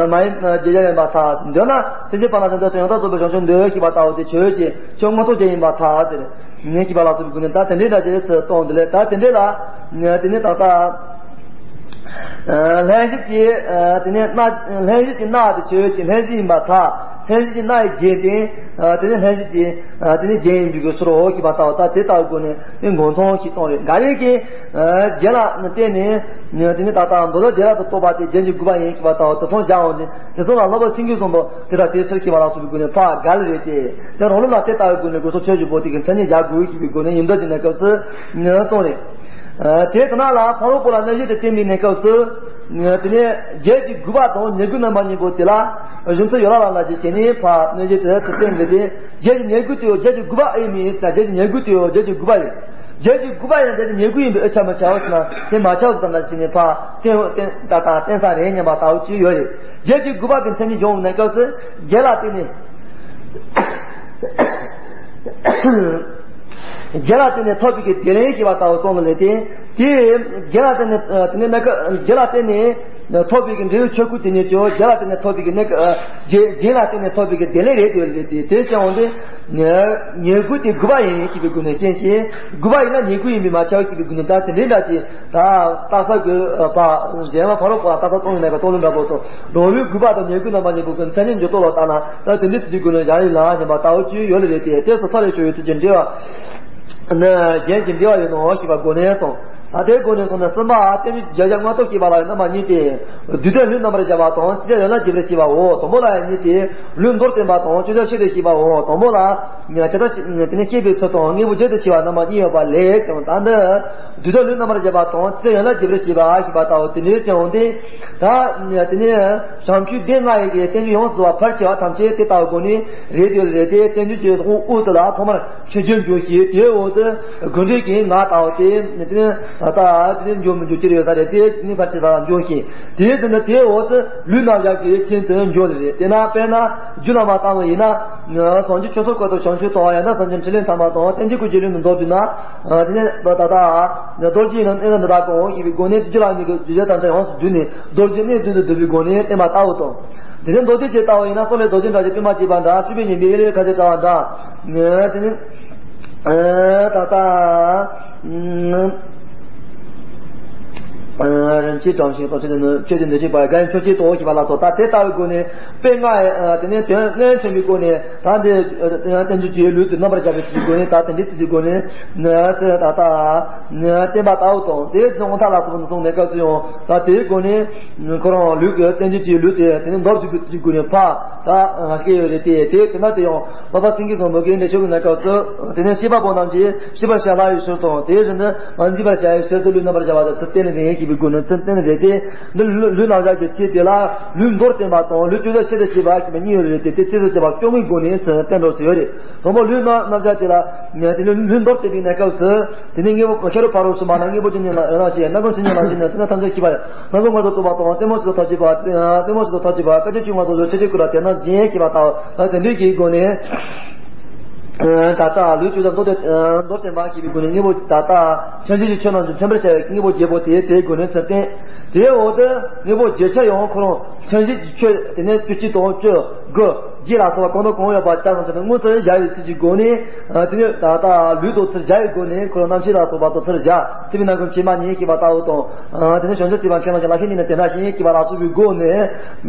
མ་ཡིན་བརྗོད་བྱ་ཡིན་པར་ཐལ། འདོད་ན་སེམས་ཅན་པ་ལ་དོན་དག་ཞིག་རྣམ་དག་རྫོགས་པའི་བྱང་ཆུབ་འདོད་ཞེས་པ་ལྟ་བུ་དེ་ཆོས་ཅན། ཆོས་མངོན་རྟོགས་རྒྱན་ཡིན་པར་ཐལ་ཟེར། ངས་ཞེས་པ་ལ་སོགས་པའི་སྒོ་ནས་ད་དེ་འདྲའི་འདྲ་ཅེས་སུ་སྟོན་འདི་ལས་ད་དེ་འདྲའི་ལ་དེ་ནི་ད་ལྟ། ལྷན་སྐྱེས་ཀྱི་དེ་ནས་སྣ་ལྷན་སྐྱེས་ཀྱི་སྣ་དེ་ཆོས་ཀྱི་ལྷན་སྐྱེས་ཡིན་པར་ཐལ། ལྷན་སྐྱེས་ཀྱི་སྣ་ཡི་རྒྱན་ཏེ། དེ་ནས་ལྷན་སྐྱེས་ཀྱི་དེ་ནས་རྒྱན་ཡིན་པའི་གི་སོ་རོ་ཞེས་པ་ལྟ་བུ་ད་དེ་ལྟ་བུའི་སྒོ་ནས་དེ་མགོ་མཚུངས་ཤིག་གཏོང་རེད། འགའ་རེ་གིས་རྒྱན་ལ་བརྟེན་ནས་དེ་ནས་ད་ལྟ་མདོ་ལ་རྒྱན་ལ་དུ་གཏོགས་པ་དེ་རྒྱན་གྱི་དགུ་པ་ཡིན་ཞེས་པ་ལྟ་བུ་དེ་ཚོ་བཞག་འོང་དེ་དེ་ཚོ་ལ་ལྷག་པར་སེང་གེ་བཟང་པོ་དེ་དང་དེ་ཕྱིར་ཞེས་པ་ལ་སོགས་པའི་སྒོ་ནས་ཕར་འགའ་རེ་རེད་དེ། དེ་རང་ལུགས་ལ་དེ་ལྟ་བུའི་སྒོ་ནས་དགོས་སོགས་ཆོས་ཀྱི་པོ་དེ་གི་མཚན་ཉིད་བཞག་དགོས་ཞེས་པའི་སྒོ་ནས་ཡིན་འདོད་ཀྱི་གནས་སྐབས་སུ་གཏོང་རེད། དེ་དེ་ན་ལ་ཕ་རོལ་པོ་ལ་གནོད་བྱེད་དུ་བསྟན་པའི་གནས་སྐབས་སུ། དེ་ནས་རྒྱན་གྱི་དགུ་པ་དང་ཉེར་དགུ་རྣམ་པ་གཉིས་པོ་དེ་ལ་གཞུང་ཚུལ་ཡོད་ལ་ལ་ལ་ཞིག་བྱས་ནས་ཕར་གནོད་བྱེད་དུ་བསྟན་པའི་དེ་རྒྱན་གྱི་ཉེར་དགུ་དེའོ་རྒྱན་གྱི་དགུ་པ་ཨེ་མིན་ད་རྒྱན་གྱི་ཉེར་དགུ་དེའོ་རྒྱན་གྱི་དགུ་པ་ཡིན། རྒྱན་གྱི་དགུ་པ་ཡིན་རྒྱན་གྱི་ཉེར་དགུ་ཡིན་པའི་ཨེ་ཆ་མ་ཆའོ་ཟེར་ན་དེ་མ་ཆའོ་ཟེར་ན་ཞིག་ནས་ཕར་བསྟན་བསྟན་ད་ད་བསྟན་ས་རེད་སྙམ་པ་ལྟ་བུ་ཅིག་ཡོད་རེད། རྒྱན་གྱི་དགུ་པ་གི་མཚན་ཉིད་བྱུང་བའི་གནས་སྐབས་སུ་རྒྱན་ལ་བརྟེན་ནས། རྒྱན་ལ་བརྟེན་ནས་ཐོབ་པའི་གི་བདེ་ལེགས་ཞེས་པ་ལྟ་བུ་གསུངས་ནས་ལས་ཏེ། དེ་རྒྱན་ལ་བརྟེན་ནས་དེ་ནས་ན་ཁ་རྒྱན་ལ་བརྟེན་ནས་ཐོབ་པའི་གི་འབྲས་བུ་ཆོས་སྐུ་དེ་ཉིད་ཀྱང་རྒྱན་ལ་བརྟེན་ནས་ཐོབ་པའི་གི་ནི་རྒྱན་རྒྱན་ལ་བརྟེན་ནས་ཐོབ་པའི་གི་བདེ་ལེགས་རེད་དེ་ལས་ཏེ་དེ་ཅང་འོང་དེ། ཉེར་དགུ་དེ་དགུ་པ་ཡིན་ཞེས་པའི་སྒོ་ནས་བསྟན་ཞིང་དགུ་པ་ཡིན་ན་ཉེར་དགུ་ཡིན་པས་མ་ཁྱབ་ཞེས་པའི་སྒོ་ནས་ད་དེ་འདྲའི་འདྲ་ཅིག་ད་རྟགས་གསལ་གྱི་པ་གཞན་ལ་ཕ་རོལ་པོ་ལ་རྟགས་གསལ་གཏོང་བའི་གནས་པ་གཏོང་ལུགས་འདྲ་པོ་དང་ལོ་རྒྱུས་དགུ་པ་དང་ཉེར་དགུ་རྣམ་པ་གཉིས་པོ་གི་མཚན་ཉིད་འགྱུར་ལྡོག་ལ་བལྟས་ན་ད་དེ་འདྲའི་ཚུལ་གྱི་སྒོ་ནས་བཞག་ཡིན་ལ་སྙམ་པ་ལྟ་བུ་ཅིག་ཡོད་ལ་རེད་དེ་ལྟས་སུ་ཚར་ལས་བྱུང་བའི་ཚུལ་གྱི་འབྲེལ་བ་ནི་རྒྱན་གྱི་འབྲེལ་བ་ཡོད་ནོ་ཞེས་པ་སྒོ་ནས་སོང་། ད་དེའི་སྒོ་ནས་སོང་ནས་གསུམ་པ་བསྟན་བཅོས་ཀྱི་བརྗོད་བྱ་མངོན་རྟོགས་སྐྱེ་བ་ལ་ཡང་རྣམ་པ་གཉིས་ཏེ། བསྡུས་དོན་ལུས་རྣམ་པར་བཞག་པ་དང་ཅི་བྱ་ཡན་ལག་རྒྱས་པར་བྱེད་པའོ། དང་པོ་ལ་ཡང་གཉིས་ཏེ། ལུས་མདོར་བསྟན་པ་དང་བཅད་བྱ་ཤེས་པར་བྱེད་པའོ། དང་པོ་ལ། ཇི་ལྟར་དེ་ནི་སྐྱེས་པའི་ཚུལ་དང་དངོས་པོ་བརྗོད་དུ་བྱས་པ་རྣམ་པ་གཉིས་ཡོད་པ་ལས་ཀྱང་ད་འདི། བསྡུས་དོན་ལུས་རྣམ་པར་བཞག་པ་དང་ཅི་བྱ་ཡན་ལག་རྒྱས་པར་བྱེད་པ་ཞེས་པ་ལྟ་བུ་དེ་འདྲའི་ཅན་འོང་སྟེ། ད་དེ་ནི་བྱམས་ཆོས་སྡེ་ལྔ་ཡི་གི་བསྟན་བཅོས་ཡོངས་སུ་རྫོགས་པ་ཕལ་ཆེ་བ་ཐམས་ཅད་དེ་ལྟ་བུའི་སྒོ་ནས་རེད་དེ་རེད་དེ་བསྟན་བཅོས་ཀྱི་དབུ་དབུ་དེ་ལ་ཐོག་མར་ཆོས་བརྗོད་འབྱུང་ཞིང་དེའི་འོག་ཏུ་དགོས་འབྲེལ་གྱི་ངག་ལྟ་བུ་སྟེ་དེ་ནི་ད་ལྟ་དེ་ནི་འབྱུང་མི་འབྱུང་ཅི་རེད་ཡོད་ས་རེད་དེ་ནི་ཕལ་ཆེ་ས་ལ་འབྱུང་ཞིང་དེའི་དེ་ནི་དེའི་འོག་ཏུ་ལུས་རྣམ་གཞག་གི་རྐྱེན་དུ་འབྱུང་ལེ་རེད། དེས་ན་དཔེར་ན་རྒྱུད་བླ་མ་ལྟ་བུ་ཡིན་ན་སངས་རྒྱས་ཆོས་ཚོགས་སྐོར་དུ་བྱང་ཆུབ་ཐོབ་པ་ཡང་དག་སངས་རྒྱས་ཕྲིན་ལས་ཐམས་པ་དང་བསྟན་བཅོས་ཀྱི་རྒྱུད་ལུས་ནི་མདོར་བསྡུས་ན་དེ་ནི་ད་ལྟ་རྡོ་རྗེ་ཡིན་ན་གནད་དུ་འདི་དག་གང་ཞེས་པའི་སྒོ་ནས་རྒྱུད་བླ་མའི་རྒྱུད་སྡེ་ཐམས་ཅད་ཡོངས་སུ་བསྡུས་ནས་རྡོ་རྗེ་གནད་བདུན་དུ་བསྡུས་པའི་སྒོ་ནས་བསྟན་པ་ལྟ་བུ་དང་། དེ་ནས་མདོ་སྡེ་ཆེ་ལྟ་བུ་ཡིན་ན་སྲོག་ལས་རྡོ་རྗེ་འདྲ་ཞིང་པདྨ་བཅས་པ་འདྲ། སྤྲུལ་པའི་ཉི་མའི་ཡེ་ལེ་ཁ་ཆེ་འདྲ་བ་འདྲ། དེ་ནས་ད་ལྟ་རིན་ཆེན་སྒྲོམ་ཞིང་དང་ཆོས་ཀྱི་ཆོས་ཀྱི་འདོད་ཆེན་པ་དགའ་ཡི་མཆོག་ཅེས་དང་ཞེས་པ་ལ་སོགས་ད་དེ་ལྟ་བུའི་སྒོ་ནས་དཔེ་ལྔ་དེ་ནས་དོན་ལྔའི་མཚན་གྱི་སྒོ་ནས་ད་འདི་བསྟན་བཅོས་ཀྱི་ལུས་དེ་རྣམ་པར་བཞག་པའི་ཚུལ་གྱི་སྒོ་ནས་ད་དེ་འདྲའི་ཚུལ་གྱི་སྒོ་ནས་ད་ལྟ་བསྟན་པ་ལྟ་བུ་དང་དེའི་རྫོང་ཐ་ལ་སོགས་པ་འདི་སོང་མེད་སྐབས་སུ་ཡང་ད་དེའི་སྒོ་ནས། ཁོ་རང་ལུས་ཀྱི་བསྟན་བཅོས་ཀྱི་ལུས་དེ་དེ་ནི་མདོར་བསྡུས་པའི་ཚུལ་གྱི་སྒོ་ནས་ཕར་ད་སྐྱེ་ཡོད་རེད་དེ། དེ་དེ་ན་དེ་ཡང་ལྷག་པ་སེང་གེ་བཟང་པོ་གི་འགྲེལ་བཤད་ཀྱི་གནས་སྐབས་སུ་དེ་ནི་ཤེས་པ་པོ་རྣམས་ཀྱིས་ཤེས་པར་བྱ་སླ་བའི་ཕྱིར་དང་དེའི་ཕྱིར་ནི་མ་འཛིན་པར་བྱ་བའི་ཕྱིར་དུ་ལུས་རྣམ་པར་བཞག་པ་དེ་ཚུལ་བསྟན་ནས་རེད་ཞེས་པའི་སྒོ་ནས་ཚུལ་བསྟན་ནས་རེད་དེ། འདི་ལུས་ལུས་རྣམ་གཞག་གི་ཚེ་དེ་ལ་ལུས་མདོར་བསྟན་པ་དང་ལུས་བཅད་བྱ་ཤེས་པར་བྱེད་པ་ཞེས་པ་གཉིས་ཡོད་རེད་དེ། དེ་ཚེ་སུ་བྱེད་པ་སྐྱོང་བའི་སྒོ་ནས་ཚུལ་བསྟན་འགྲོ་སྲིད་ཡོད་རེད། དང་པོ་ལུས་རྣམ་རྣམ་གཞག་དེ་ལ་དེ་ནི་ལུས་མདོར་བསྟན་པའི་གནས་སྐབས་སུ། དེ་ནས་དངོས་པོ་ཤ་རུས་ཕ་རོལ་གསུམ་པ་ན་དངོས་པོ་ཇི་སྙེད་ལ་ཡོད་ན་ཞེས་སྣ་ཁུང་ཇི་སྙེད་ལ་ཞེས་ནས་དེ་ནི་ཐམས་ཅད་ཤེས་པ་སྣ་ཁུང་མངོན་དུ་རྟོགས་པ་དང་རྩེ་མོ་ཞིག་ཏུ་ཐོབ་བྱེད་པ་རྩེ་མོ་ཞིག་ཏུ་ཐོབ་བྱེད་པ་སྐད་ཅིག་གཅིག་མ་སོགས་སུ་ཆོས་ཀྱི་སྐུ་ལ་དེ་རྣམས་བཞིན་ཞེས་པ་ལྟ་བུ་དེ་འདྲའི་གི་སྒོ་ནས། ད་ལྟ་ལུས་བཅད་བྱ་མདོར་བསྟན་མདོར་བསྟན་པ་ཞེས་པའི་སྒོ་ནས་དངོས་པོ་ད་ལྟ་ཕྱིན་ཆད་ཀྱི་ཆོས་རྣམས་ཀྱི་མཚོན་པར་བྱ་བའི་དངོས་པོ་བརྒྱད་པོ་དེ་དེའི་སྒོ་ནས་ཚུལ་བསྟན། དེའི་འོག་ཏུ་དངོས་པོ་བརྒྱད་ཆ་ཡང་ཁོ་རང་ཕྱིན་ཆད་ཀྱི་ཆོས་དེ་ནས་བཅུ་གཅིག་དང་བཅུ་དགུ། རྗེས་ལ་སོགས་པ་གང་དང་གང་ཡོད་པ་ཆ་ཚང་ཚུལ་དུ་དངོས་སུ་བཞག་པའི་ཚུལ་གྱི་སྒོ་ནས། དེ་ནས་ད་ལྟ་ལུས་དང་ཚུལ་བཞག་པའི་སྒོ་ནས་ཁོ་རང་རྣམ་ཤེས་ལ་སོགས་པ་དང་ཚུལ་བཞག་སྲིད་པའི་སྣ་ཁུང་ཕྱེ་མ་གཉིས་ཞེས་པ་ལྟ་བུ་དང་། དེ་ནས་བྱང་ཆུབ་སེམས་དཔའ་མཁས་རྣམས་ཀྱི་ལག་ལེན་གཉིས་ནི་དེ་འདྲ་ཞིག་ཞེས་པ་ལ་སོགས་པའི་སྒོ་ནས།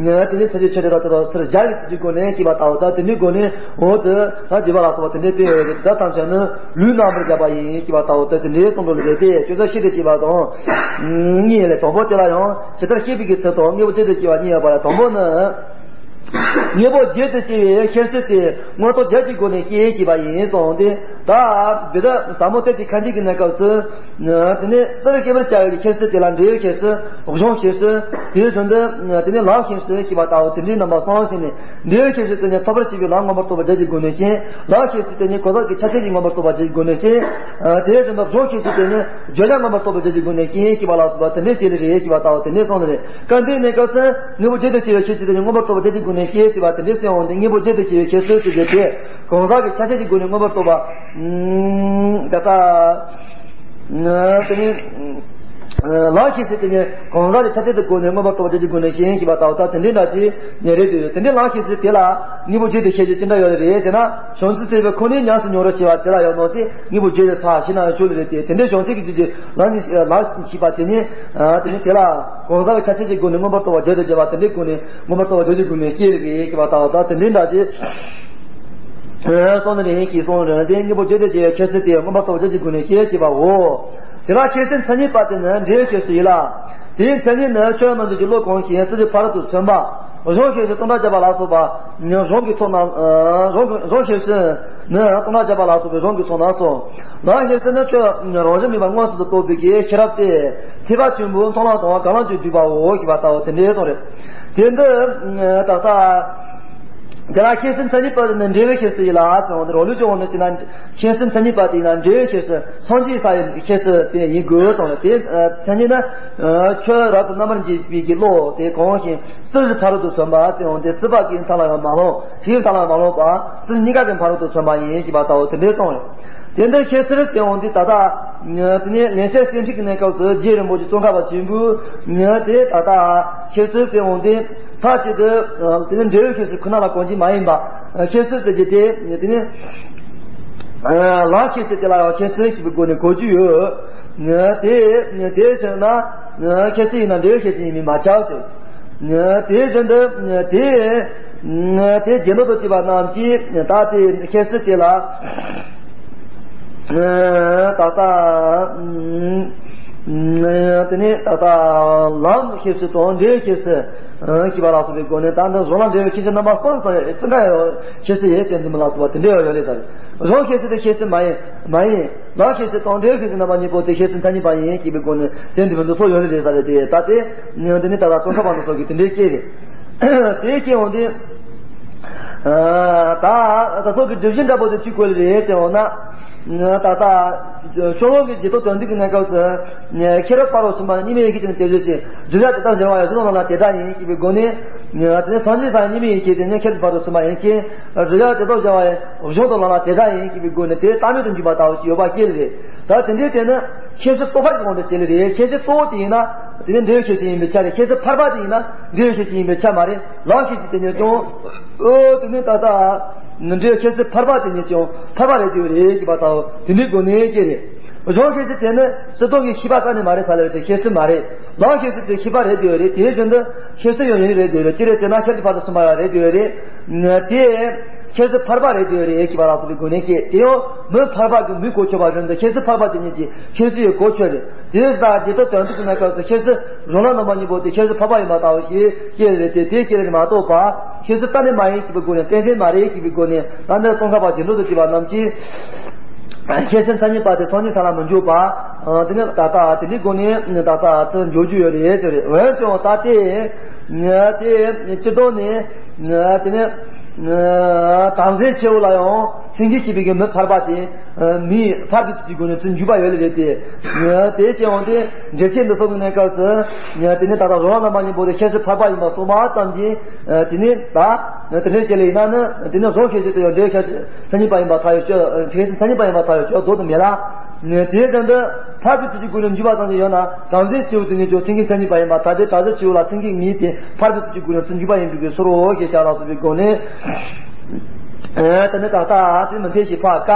དེ་ནས་ཚུལ་གྱི་ཆོས་དེ་དག་དེ་དག་ཚུལ་བཞག་པའི་ཚུལ་གྱི་སྒོ་ནས་ཞེས་པ་ལྟ་བུ་དང་དེ་འདྲའི་སྒོ་ནས་འོག་ཏུ་ད་བརྗོད་པ་ལ་སོགས་པ་དེ་འདྲའི་སྟེ། དེ་དག་ཐམས་ཅད་ནི་ལུས་རྣམ་པར་བཞག་པ་ཡིན་ཞེས་པ་ལྟ་བུ་དང་དེ་འདྲའི་གསུང་གྲོགས་ལ་རེ་ཏེ་སྤྱོད་བྱ་ཤེས་ཏེ་ཞེས་པ་དང་། གཉིས་ལས་དང་པོ་དེ་ལ་ཡང་ཇི་ལྟར་ཤེས་པའི་གི་ཚུལ་དང་དངོས་པོ་བརྗོད་དུ་བྱས་པ་གཉིས་ཡོད་པ་ལ་དང་པོ་ནི། དངོས་པོ་བརྗོད་དུ་བྱས་པའི་ཤེས་བྱེད་དེ་མངོན་རྟོགས་རྒྱན་གྱི་སྒོ་ནས་ཤེས་ཞེས་པ་ཡིན་གསུངས་ཏེ། ད་བི་ད་ཟབ་མོ་གཏེར་གྱི་ཁ་འབྱེད་ཀྱི་གནས་སྐབས་སུ། དེ་ནས་སུ་རུ་སྐྱེ་བར་བྱ་བའི་ཁྱེར་སོ་དེ་ལ་འབྲས་བུའི་ཁྱེར་སོ། གཞུང་ཁྱེར་སོ། དེའི་དོན་དུ་དེ་ནས་ལམ་ཁྱེར་སོ་ཞེས་པ་ལྟ་བུ་དེ་འདྲའི་རྣམ་པ་གསུམ་ཞིག་ནས། འབྲས་བུའི་ཁྱེར་སོ་དེ་ནི་ཐོབ་པར་བྱེད་པའི་ལམ་མངོན་པར་རྟོགས་པར་བྱ་བྱེད་ཀྱི་སྒོ་ནས་ཤེས། ལམ་ཁྱེར་སོ་དེ་ནི་གང་ཟག་གི་ཆ་ཤས་ཀྱིས་མངོན་པར་རྟོགས་པར་བྱ་བྱེད་ཀྱི་སྒོ་ནས་ཤེས། དེའི་དོན་དུ་གཞུང་ཁྱེར་སོ་དེ་ནི་བརྗོད་བྱ་མངོན་པར་རྟོགས་པར་བྱ་བྱེད་ཀྱི་སྒོ་ནས་ཤེས་ཞེས་པ་ལ་སོགས་པ་དེ་འདྲའི་བཤད་ལེ་རེད་ཞེས་པ་ལྟ་བུ་དེ་འདྲའི་གསུངས་ནི་རེད། སྐབས་འདིའི་གནས་སྐབས་སུ་དངོས་པོ་བརྗོད་དུ་བྱས་པའི་ཁྱེར་སོ་དེ་ནི་མངོན་པར་རྟོགས་པར་བྱ་བྱེད་ཀྱི་སྒོ་ནས་ཤེས་ཞེས་པ་དེ་འདྲའི་གསུངས་འོང་སྟེ། དངོས་པོ་བརྗོད་དུ་བྱས་པའི་ཁྱེར་སོ་ཞེས་བརྗོད་དེ། གང་ཟག་གི་ཆ་ཤས་ཀྱི་སྒོ་ནས་མངོན་པར་རྟོགས་པ། ད་ལྟ། དེ་ནི། ལམ་ཁྱེར་སོ་དེ་ནི་གང་ཟག་གི་ཆ་ཤས་ཀྱི་སྒོ་ནས་མངོན་པར་རྟོགས་པ་བྱ་བྱེད་ཀྱི་སྒོ་ནས་ཤེས་ཞེས་པ་ལྟ་བུ་དང་དེ་འདྲའི་འདྲ་ཅིག་ཉེ་རེ་དུས་དེ་འདྲའི་ལམ་ཁྱེར་སོ་དེ་ལ་དངོས་པོ་བརྗོད་དུ་བྱས་ཀྱི་ཅི་འདྲ་ཡོད་རེད་ཟེར་ན། བྱང་ཆུབ་སེམས་དཔའི་ཁོ་ནའི་ཉམས་སུ་མྱོང་རོལ་ཞེས་པ་དེ་ལ་ཡང་ནོར་སྲིད་དངོས་པོ་བརྗོད་དུ་ཐལ་ཞེ་ན་ཡང་ཆོག་ལེ་རེད་དེ། དེ་འདྲའི་བྱང་སེམས་ཀྱི་རྒྱུད་ཀྱི་ལམ་ལམ་ཞེས་པ་དེ་ནི། དེ་ནི་དེ་ལ་གང་ཟག་གི་ཆ་ཤས་ཀྱི་སྒོ་ནས་མངོན་པར་རྟོགས་པ་བརྗོད་དུ་བྱས་པ་དེ་འདྲའི་སྒོ་ནས་མངོན་པར་རྟོགས་པ་བརྗོད་ཀྱི་སྒོ་ནས་ཤེས་རེད་ཞེས་པ་ལྟ་བུ་དང་དེ་འདྲའི་འདྲ་ཅིག་གསུངས་ནི་རེད། ཞེས་གསུངས་རེད། དེ་དངོས་པོ་བརྗོད་དུ་བྱས་པའི་ཁྱེར་སོ་དེ་མངོན་པར་རྟོགས་པ་བརྗོད་ཀྱི་སྒོ་ནས་ཤེས་ཞེས་པའོ། དེ་ལ་ཁྱེར་སོའི་མཚན་ཉིད་པ་དེ་ནི་འབྲས་བུའི་ཁྱེར་སོ་ཡིན་ལ། དེའི་མཚན་ཉིད་ནི་ཁྱོད་རང་རྣམས་ཀྱི་བློ་གང་ཞིག་ཡིན་རྩོད་གཞི་ཕ་རོལ་ཏུ་ཚུད་པ། གཞུང་ཁྱེར་སོ་སྟོང་ཕྲག་བརྒྱ་པ་ལ་སོགས་པ། གཞུང་གི་ཚོགས་རྣམས། གཞུང་གཞུང་ཁྱེར་སོ་ནི་སྟོང་ཕྲག་བརྒྱ་པ་ལ་སོགས་པའི་གཞུང་གི་ཚོགས་རྣམས་སོ། ལམ་ཁྱེར་སོ་ནི་ཁྱོད་རང་བཞིན་མེད་པར་མངོན་སུམ་དུ་རྟོགས་པའི་གི་ཤེས་རབ་སྟེ། ཐེག་པ་ཆེན་པོའི་མཐོང་ལམ་དང་གང་ལམ་གྱི་བསྡུས་པའོ་ཞེས་པ་ལྟ་བུ་དེ་འདྲའི་གསུངས་རེད། དེ་འདི་ད་ལྟ། དེ་ལ་ཁྱེར་སོའི་མཚན་ཉིད་པ་དེ་ནི་འབྲས་བུའི་ཁྱེར་སོ་ཡིན་ལ་ཟེར་བ་དེ་རང་ལུགས་ཀྱི་དབང་དུ་བྱས་ན། ཁྱེར་སོའི་མཚན་ཉིད་པ་དེ་ཡིན་ན་འབྲས་བུའི་ཁྱེར་སོ། སངས་རྒྱས་ས་ཡི་ཁྱེར་སོ་དེ་ཡིན་དགོས་གསུངས་ལ། དེའི་མཚན་ཉིད་ནི། ཁྱོད་རབ་ཏུ་རྣམ་པར་འབྱེད་པའི་གི་བློ་དེ་གང་ཞིག་རྩོད་གཞི་ཕ་རོལ་ཏུ་ཚུད་པ་ཟེར་བ་དེ་རྩོད་པ་གི་མཐའ་ལ་ཡང་མ་ལྷུང་། ཐེག་པའི་མཐའ་ལ་མ་ལྷུང་བ། རྩོད་གཞི་གཉིས་ཀ་གི་ཕ་རོལ་ཏུ་ཚུད་པ་ཡིན་ཞེས་པ་ལྟ་བུ་དེ་འདྲའི་གསུངས་རེད། དེ་འདི་ཁྱེར་སོ་ཟེར་བ་དེ་ད་ལྟ། དེ་ནས་ལེགས་བཤད་སེམས་ཁྲིད་ཀྱི་གནས་སྐབས་སུ་རྗེ་རིན་པོ་ཆེ་ཙོང་ཁ་པ་ཆེན་པོས་དེ་ད་ལྟ་ཁྱེར་སོ་ཟེར་བ་དེ། མཐའ་གཅིག་ཏུ། དེ་ནི་འབྲས་བུའི་ཁྱེར་སོ་ཁོ་ན་ལ་གང་ཅི་མ་ཡིན་པ། ཁྱེར་སོ་ཟེར་གྱི་དེ། དེ་ནི། ལམ་ཁྱེར་སོ་དེ་ལ་ཡང་ཁྱེར་སོ་ཞེས་པའི་སྒོ་ནས་གོ་རྒྱུ་ཡོད། དེ་དེ་བྱས་ན། ཁྱེར་སོ་ཡིན་ན་འབྲས་བུའི་ཁྱེར་སོ་ཡིན་མིན་མ་ཁྱབ་ཟེར། དེ་བཞིན་དུ། དེ། དེ་རྗེས་ལུས་སུ་བྱས་པ་རྣམས་ཀྱིས་ད་དེ་ཁྱེར་སོ་དེ་ལ། ད་ལྟ། དེ་ནས་ད་ལྟ་ལམ་ཁྱེར་སོ་དང་འབྲས་བུའི་ཁྱེར་སོ། ཞེས་པ་ལ་སོགས་པའི་སྒོ་ནས་ད་ལྟ་གཞུང་ལ་འབྲས་བུའི་ཁྱེར་སོ་རྣམ་པ་གསུམ་ཙམ་ཡོད་ཙང་ཀ་ཡང་ཁྱེར་སོ་ཡོད་ཅེས་འཛིན་པ་ལ་སོགས་པ་དེ་འདྲ་ཡང་ཡོད་ལེ་ད། གཞུང་ཁྱེར་སོ་དེ་ཁྱེར་སོ་མ་ཡིན་མ་ཡིན། ལམ་ཁྱེར་སོ་དང་འབྲས་བུའི་ཁྱེར་སོ་རྣམ་པ་གཉིས་པོ་དེ་ཁྱེར་སོའི་མཚན་ཉིད་པ་ཡིན་ཞེས་པའི་སྒོ་ནས་དེ་འདི་མི་འདུག་སོགས་ཡོད་ལེ་རེད་ད་རེད་དེ་ད་དེ། དེ་ནས་ད་ལྟ་ཙོང་ཁ་པ་འདི་སོགས་ཀྱིས་དེ་འདྲའི་སྐད་རེད། དེ་སྐད་འོང་དུས། ད་ད་སོགས་ཀྱི་སྒྲུབ་གཞི་འདྲ་པོ་དེ་གཅིག་གོ་ལེ་རེད་དེ་འོང་ན། ད་ལྟ། ཤོ་ལོ་གི་རྗེས་ཐོབ་དོན་བསྡུ་གི་གནས་སྐབས་སུ། ཁྱེར་སོ་ཕ་རོལ་ཕྱིན་པ་གཉིས་མེད་ཡིད་ཁྱེད་ཀྱི་དེ་བཞིན་ཞིང་། སྒྲུབ་ཡ་དེ་ལྟར་སྦྱར་བ་ཡང་གཞུང་དང་ལམ་ལ་དེ་འདྲ་ཡིན་ཞེས་པའི་སྒོ་ནས། དེ་ནས་སངས་རྒྱས་ས་གཉིས་མེད་ཡིད་ཁྱེད་དེ་ནས་ཁྱེར་སོ་ཕ་རོལ་ཕྱིན་པ་ཡིན་གྱི། སྒྲུབ་ཡ་དེ་ལྟར་སྦྱར་བ་ཡང་གཞུང་དང་ལམ་ལ་དེ་འདྲ་ཡིན་ཞེས་པའི་སྒོ་ནས་དེ་རྟགས་མེད་དུ་འཇུག་པ་ལྟ་བུ་ཞིག་ཡོད་པ་སྐྱེ་ལེ་རེད། ད་དེ་འདྲའི་དེ་ནི། ཁྱེར་སོ་གཙོ་ཕར་གྱི་དབང་དུ་བྱས་ལེ་རེད། ཁྱེར་སོ་གཙོ་བོ་དེ་ཡིན་ན། དེ་ནི་འབྲས་བུའི་ཁྱེར་སོ་ཡིན་པའི་ཆ་རེད། ཁྱེར་སོ་ཕར་པ་དེ་ཡིན་ན། འབྲས་བུའི་ཁྱེར་སོ་ཡིན་པའི་ཆ་མ་རེད། ལམ་ཁྱེར་སོ་དེ་ཉིད་ཀྱང་། ཨོ་དེ་ནི་ད་ལྟ། འབྲས་བུའི་ཁྱེར་སོ་ཕར་པ་དེ་ཉིད་ཀྱང་ཕར་པ་རེད་དེ་རེད་ཅེས་པ་དང་དེ་འདྲའི་སྒོ་ནས་སྐྱེ་རེད། གཞུང་ཁྱེར་སོ་དེ་ནི་སྤྱི་ལྡོག་གི་ཤེས་པ་གཏན་ནས་མ་རེད་ས་ལེ་རེད་དེ་ཁྱེར་སོ་མ་རེད། ལམ་ཁྱེར་སོ་དེ་ཤེས་པ་རེད་དེ་རེད། དེའི་བཞིན་དུ་ཁྱེར་སོ་ཡང་ཡིན་རེད་དེ་རེད། དེ་རེད་དེ་ན་ཁྱེར་སོ་ཕར་དུ་སོང་བ་རེད་དེ་རེད། དེ། ཁྱེར་སོ་ཕར་པ་རེད་དེ་རེད་ཅེས་པ་ལ་སོགས་པའི་སྒོ་ནས་སྐྱེ། དེ་ཡང་མུ་ཕར་པ་གི་མུས་གོ་ཆོད་པ་བཞིན་དུ་ཁྱེར་སོ་ཕར་པ་དེ་ཉིད་ཀྱི་ཁྱེར་སོ་ཡི་གོ་ཆོད་རེད། དེ་ཡང་ད་རྗེས་ཐོབ་དོན་བསྡུ་གི་གནས་སྐབས་སུ་ཁྱེར་སོ་གཞུང་ལམ་རྣམ་པ་གཉིས་པོ་དེ་ཁྱེར་སོ་ཕར་པ་ཡིན་པ་ལྟ་བུ་ཞིག་སྐྱེ་རེད་དེ་དེ་སྐྱེ་རེད་མ་གཏོགས་པ། ཁྱེར་སོ་གཏན་ནས་མ་ཡིན་ཞེས་པའི་སྒོ་ནས་གཏན་གཏན་མ་རེད་ཞེས་པའི་སྒོ་ནས་ད་ནི་ཙོང་ཁ་པ་རྗེས་ལུས་སུ་བྱས་པ་རྣམས་ཀྱིས། ཁྱེར་སོའི་མཚན་ཉིད་པ་དེ་སངས་རྒྱས་ས་ལ་མི་འཇུག་པ། དེ་ནི་ད་ལྟ་དེ་འདྲའི་སྒོ་ནས་ད་ལྟ་དུ་འཇོག་རྒྱུ་ཡོད་རེད་ཟེར་རེད། འོན་ཀྱང་ད་ལྟའི། དེ་སྤྱི་ལྡོག་ནས། དེ་ནི། བྲམ་ཟེ་ཆེ་བོ་ལ་ཡང་སེང་གེ་ཞེས་པའི་གི་མུ་ཕར་པ་དེ། མུས་ཕར་པའི་ཚུལ་གྱི་སྒོ་ནས་ཚུར་འཇུག་པ་ཡོད་ལེ་རེད་དེ། དེ་བྱས་འོང་དེ་འགྲེལ་བཤད་འདི་སོགས་ཀྱི་གནས་སྐབས་སུ། དེ་ནི་ད་ལྟ་གཞུང་ལམ་རྣམ་པ་གཉིས་པོ་དེ་ཁྱེར་སོ་ཕར་པ་ཡིན་པ་སོགས་པ་ཙམ་གྱིས། དེ་ནི་ད། དེ་འདྲའི་བྱས་ལེ་ཡིན་ན་ནི་དེ་ནི་གཞུང་ཁྱེར་སོ་དེ་ཡང་འབྲས་བུའི་ཁྱེར་སོ་མཚན་ཉིད་པ་ཡིན་པར་ཐལ་ཡོད་ཀྱང་། ཁྱེར་སོ་མཚན་ཉིད་པ་ཡིན་པར་ཐལ་ཡོད་ཀྱང་ལྡོག་ཏུ་མེད་ལ། དེའི་དོན་དུ་ཕར་པའི་ཚུལ་གྱི་སྒོ་ནས་འཇུག་པ་ཙམ་ཞིག་ཡོད་ན་བྲམ་ཟེ་ཆེ་བོ་དེ་ཉིད་ཀྱང་སེང་གེའི་མཚན་ཉིད་པ་ཡིན་པར་ཐལ་ཏེ། བྲམ་ཟེ་ཆེ་བོ་ལ་སེང་གེའི་མིང་དེ་ཕར་པའི་ཚུལ་གྱི་སྒོ་ནས་ཚུར་འཇུག་པ་ཡིན་པའི་གི་ཕྱིར་རོ་ཞེས་བྱ་ལ་སོགས་པའི་སྒོ་ནས། དེ་ནི་ད་ལྟ་དེ་མི་འཐད་ཞེས་ཕར་བཀག་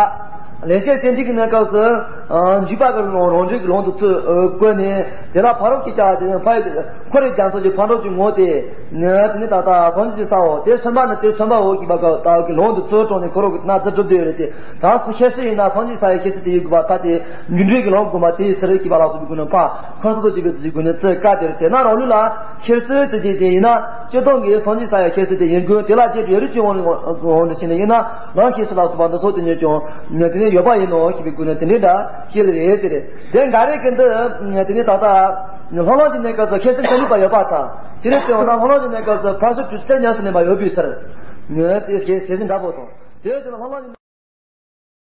ལེགས་བཤད་སེམས་ཁྲིད་ཀྱི་གནས་སྐབས་སུ། འཇུག་པ་གི་ལམ་རང་འགྲེལ་གྱི་ལམ་དུ་ཚུར་བཀོད་ནས་དེ་ལ་ཕ་རོལ་གྱི་ཆ་དེ་ནི་ཕ་ཡི་འཁོར་བའི་རྒྱ་མཚོ་ཞེས་ཕར་འགྲོ་གི་ངོ་དེ། དེ་ནི་ད་ལྟ་སངས་རྒྱས་ཀྱི་སའོ་དེ་མཚོན་པ་ནི་དེ་མཚོན་པའོ་ཞེས་པ་ལྟ་བུ་གི་ལམ་དུ་ཚུར་དྲངས་ནས་འཁོར་བ་གི་སྣང་ཚུལ་སྒྲུབ་བསྡད་ཡོད་རེད་དེ། ད་སུ་ཁྱེར་སོ་ཡིན་ན་སངས་རྒྱས་ས་ཡི་ཁྱེར་སོ་དེ་ཡིན་དགོས་པར་ཐལ་ཏེ། འཇུག་འགྲེལ་གྱི་ལམ་བསྒོམ་པ་དེ་ཡི་ཕྱིར་ཞེས་པ་ལ་སོགས་པའི་སྒོ་ནས་ཕར་འཁོར་ཚུལ་དུ་བྱེད་པའི་ཚུལ་གྱི་སྒོ་ནས་ཚུར་བཀག་སྟེ་རེད། དེས་ན་རང་ལུགས་ལ་ཁྱེར་སོ་ཟེར་གྱི་དེ་ཡིན་ན། སྤྱིར་བཏང་གི་སངས་རྒྱས་ས་ཡ་ཁྱད་གསོད་དེ་ཡིན་དགོས། དེ་ལ་བཅས་པའི་རིགས་ཀྱི་དབང་དབང་དུ་བྱས་ནས་ཡིན་ན་ནང་ཁྱད་གསོད་ལ་སོགས་པ་འདི་ཚོ་དེ་ཉིད་ཀྱང་དེ་ནས་ཡོད་པ་ཡིན་ནོ་ཞེས་པའི་སྒོ་ནས་དེ་འདྲའི་འདྲ་བཤད་ལེ་རེད་ཟེར། དེ་འགའ་རེ་གི་འདི་དེ་ནས་ད་ལྟ་ལྷང་ལྷང་གི་གནས་སྐབས་སུ་ཁྱད་གསོད་ཆ་མཉམ་པ་ཡོད་པ་དང་། དེ་ནས་བརྩིས་པ་ན་ལྷང་ལྷང་གི་གནས་སྐབས་སུ་ཕར་ཕྱོགས་བཅུ་གཅིག་ཉམས་སུ་ལེན་པ་ཡོད་པའི་ཕྱིར། དེ་ཞེས་ཟེར་ཟིན་འདྲ་པོ་དང་། དེ་བཞིན་ལྷང་ལྷང་གི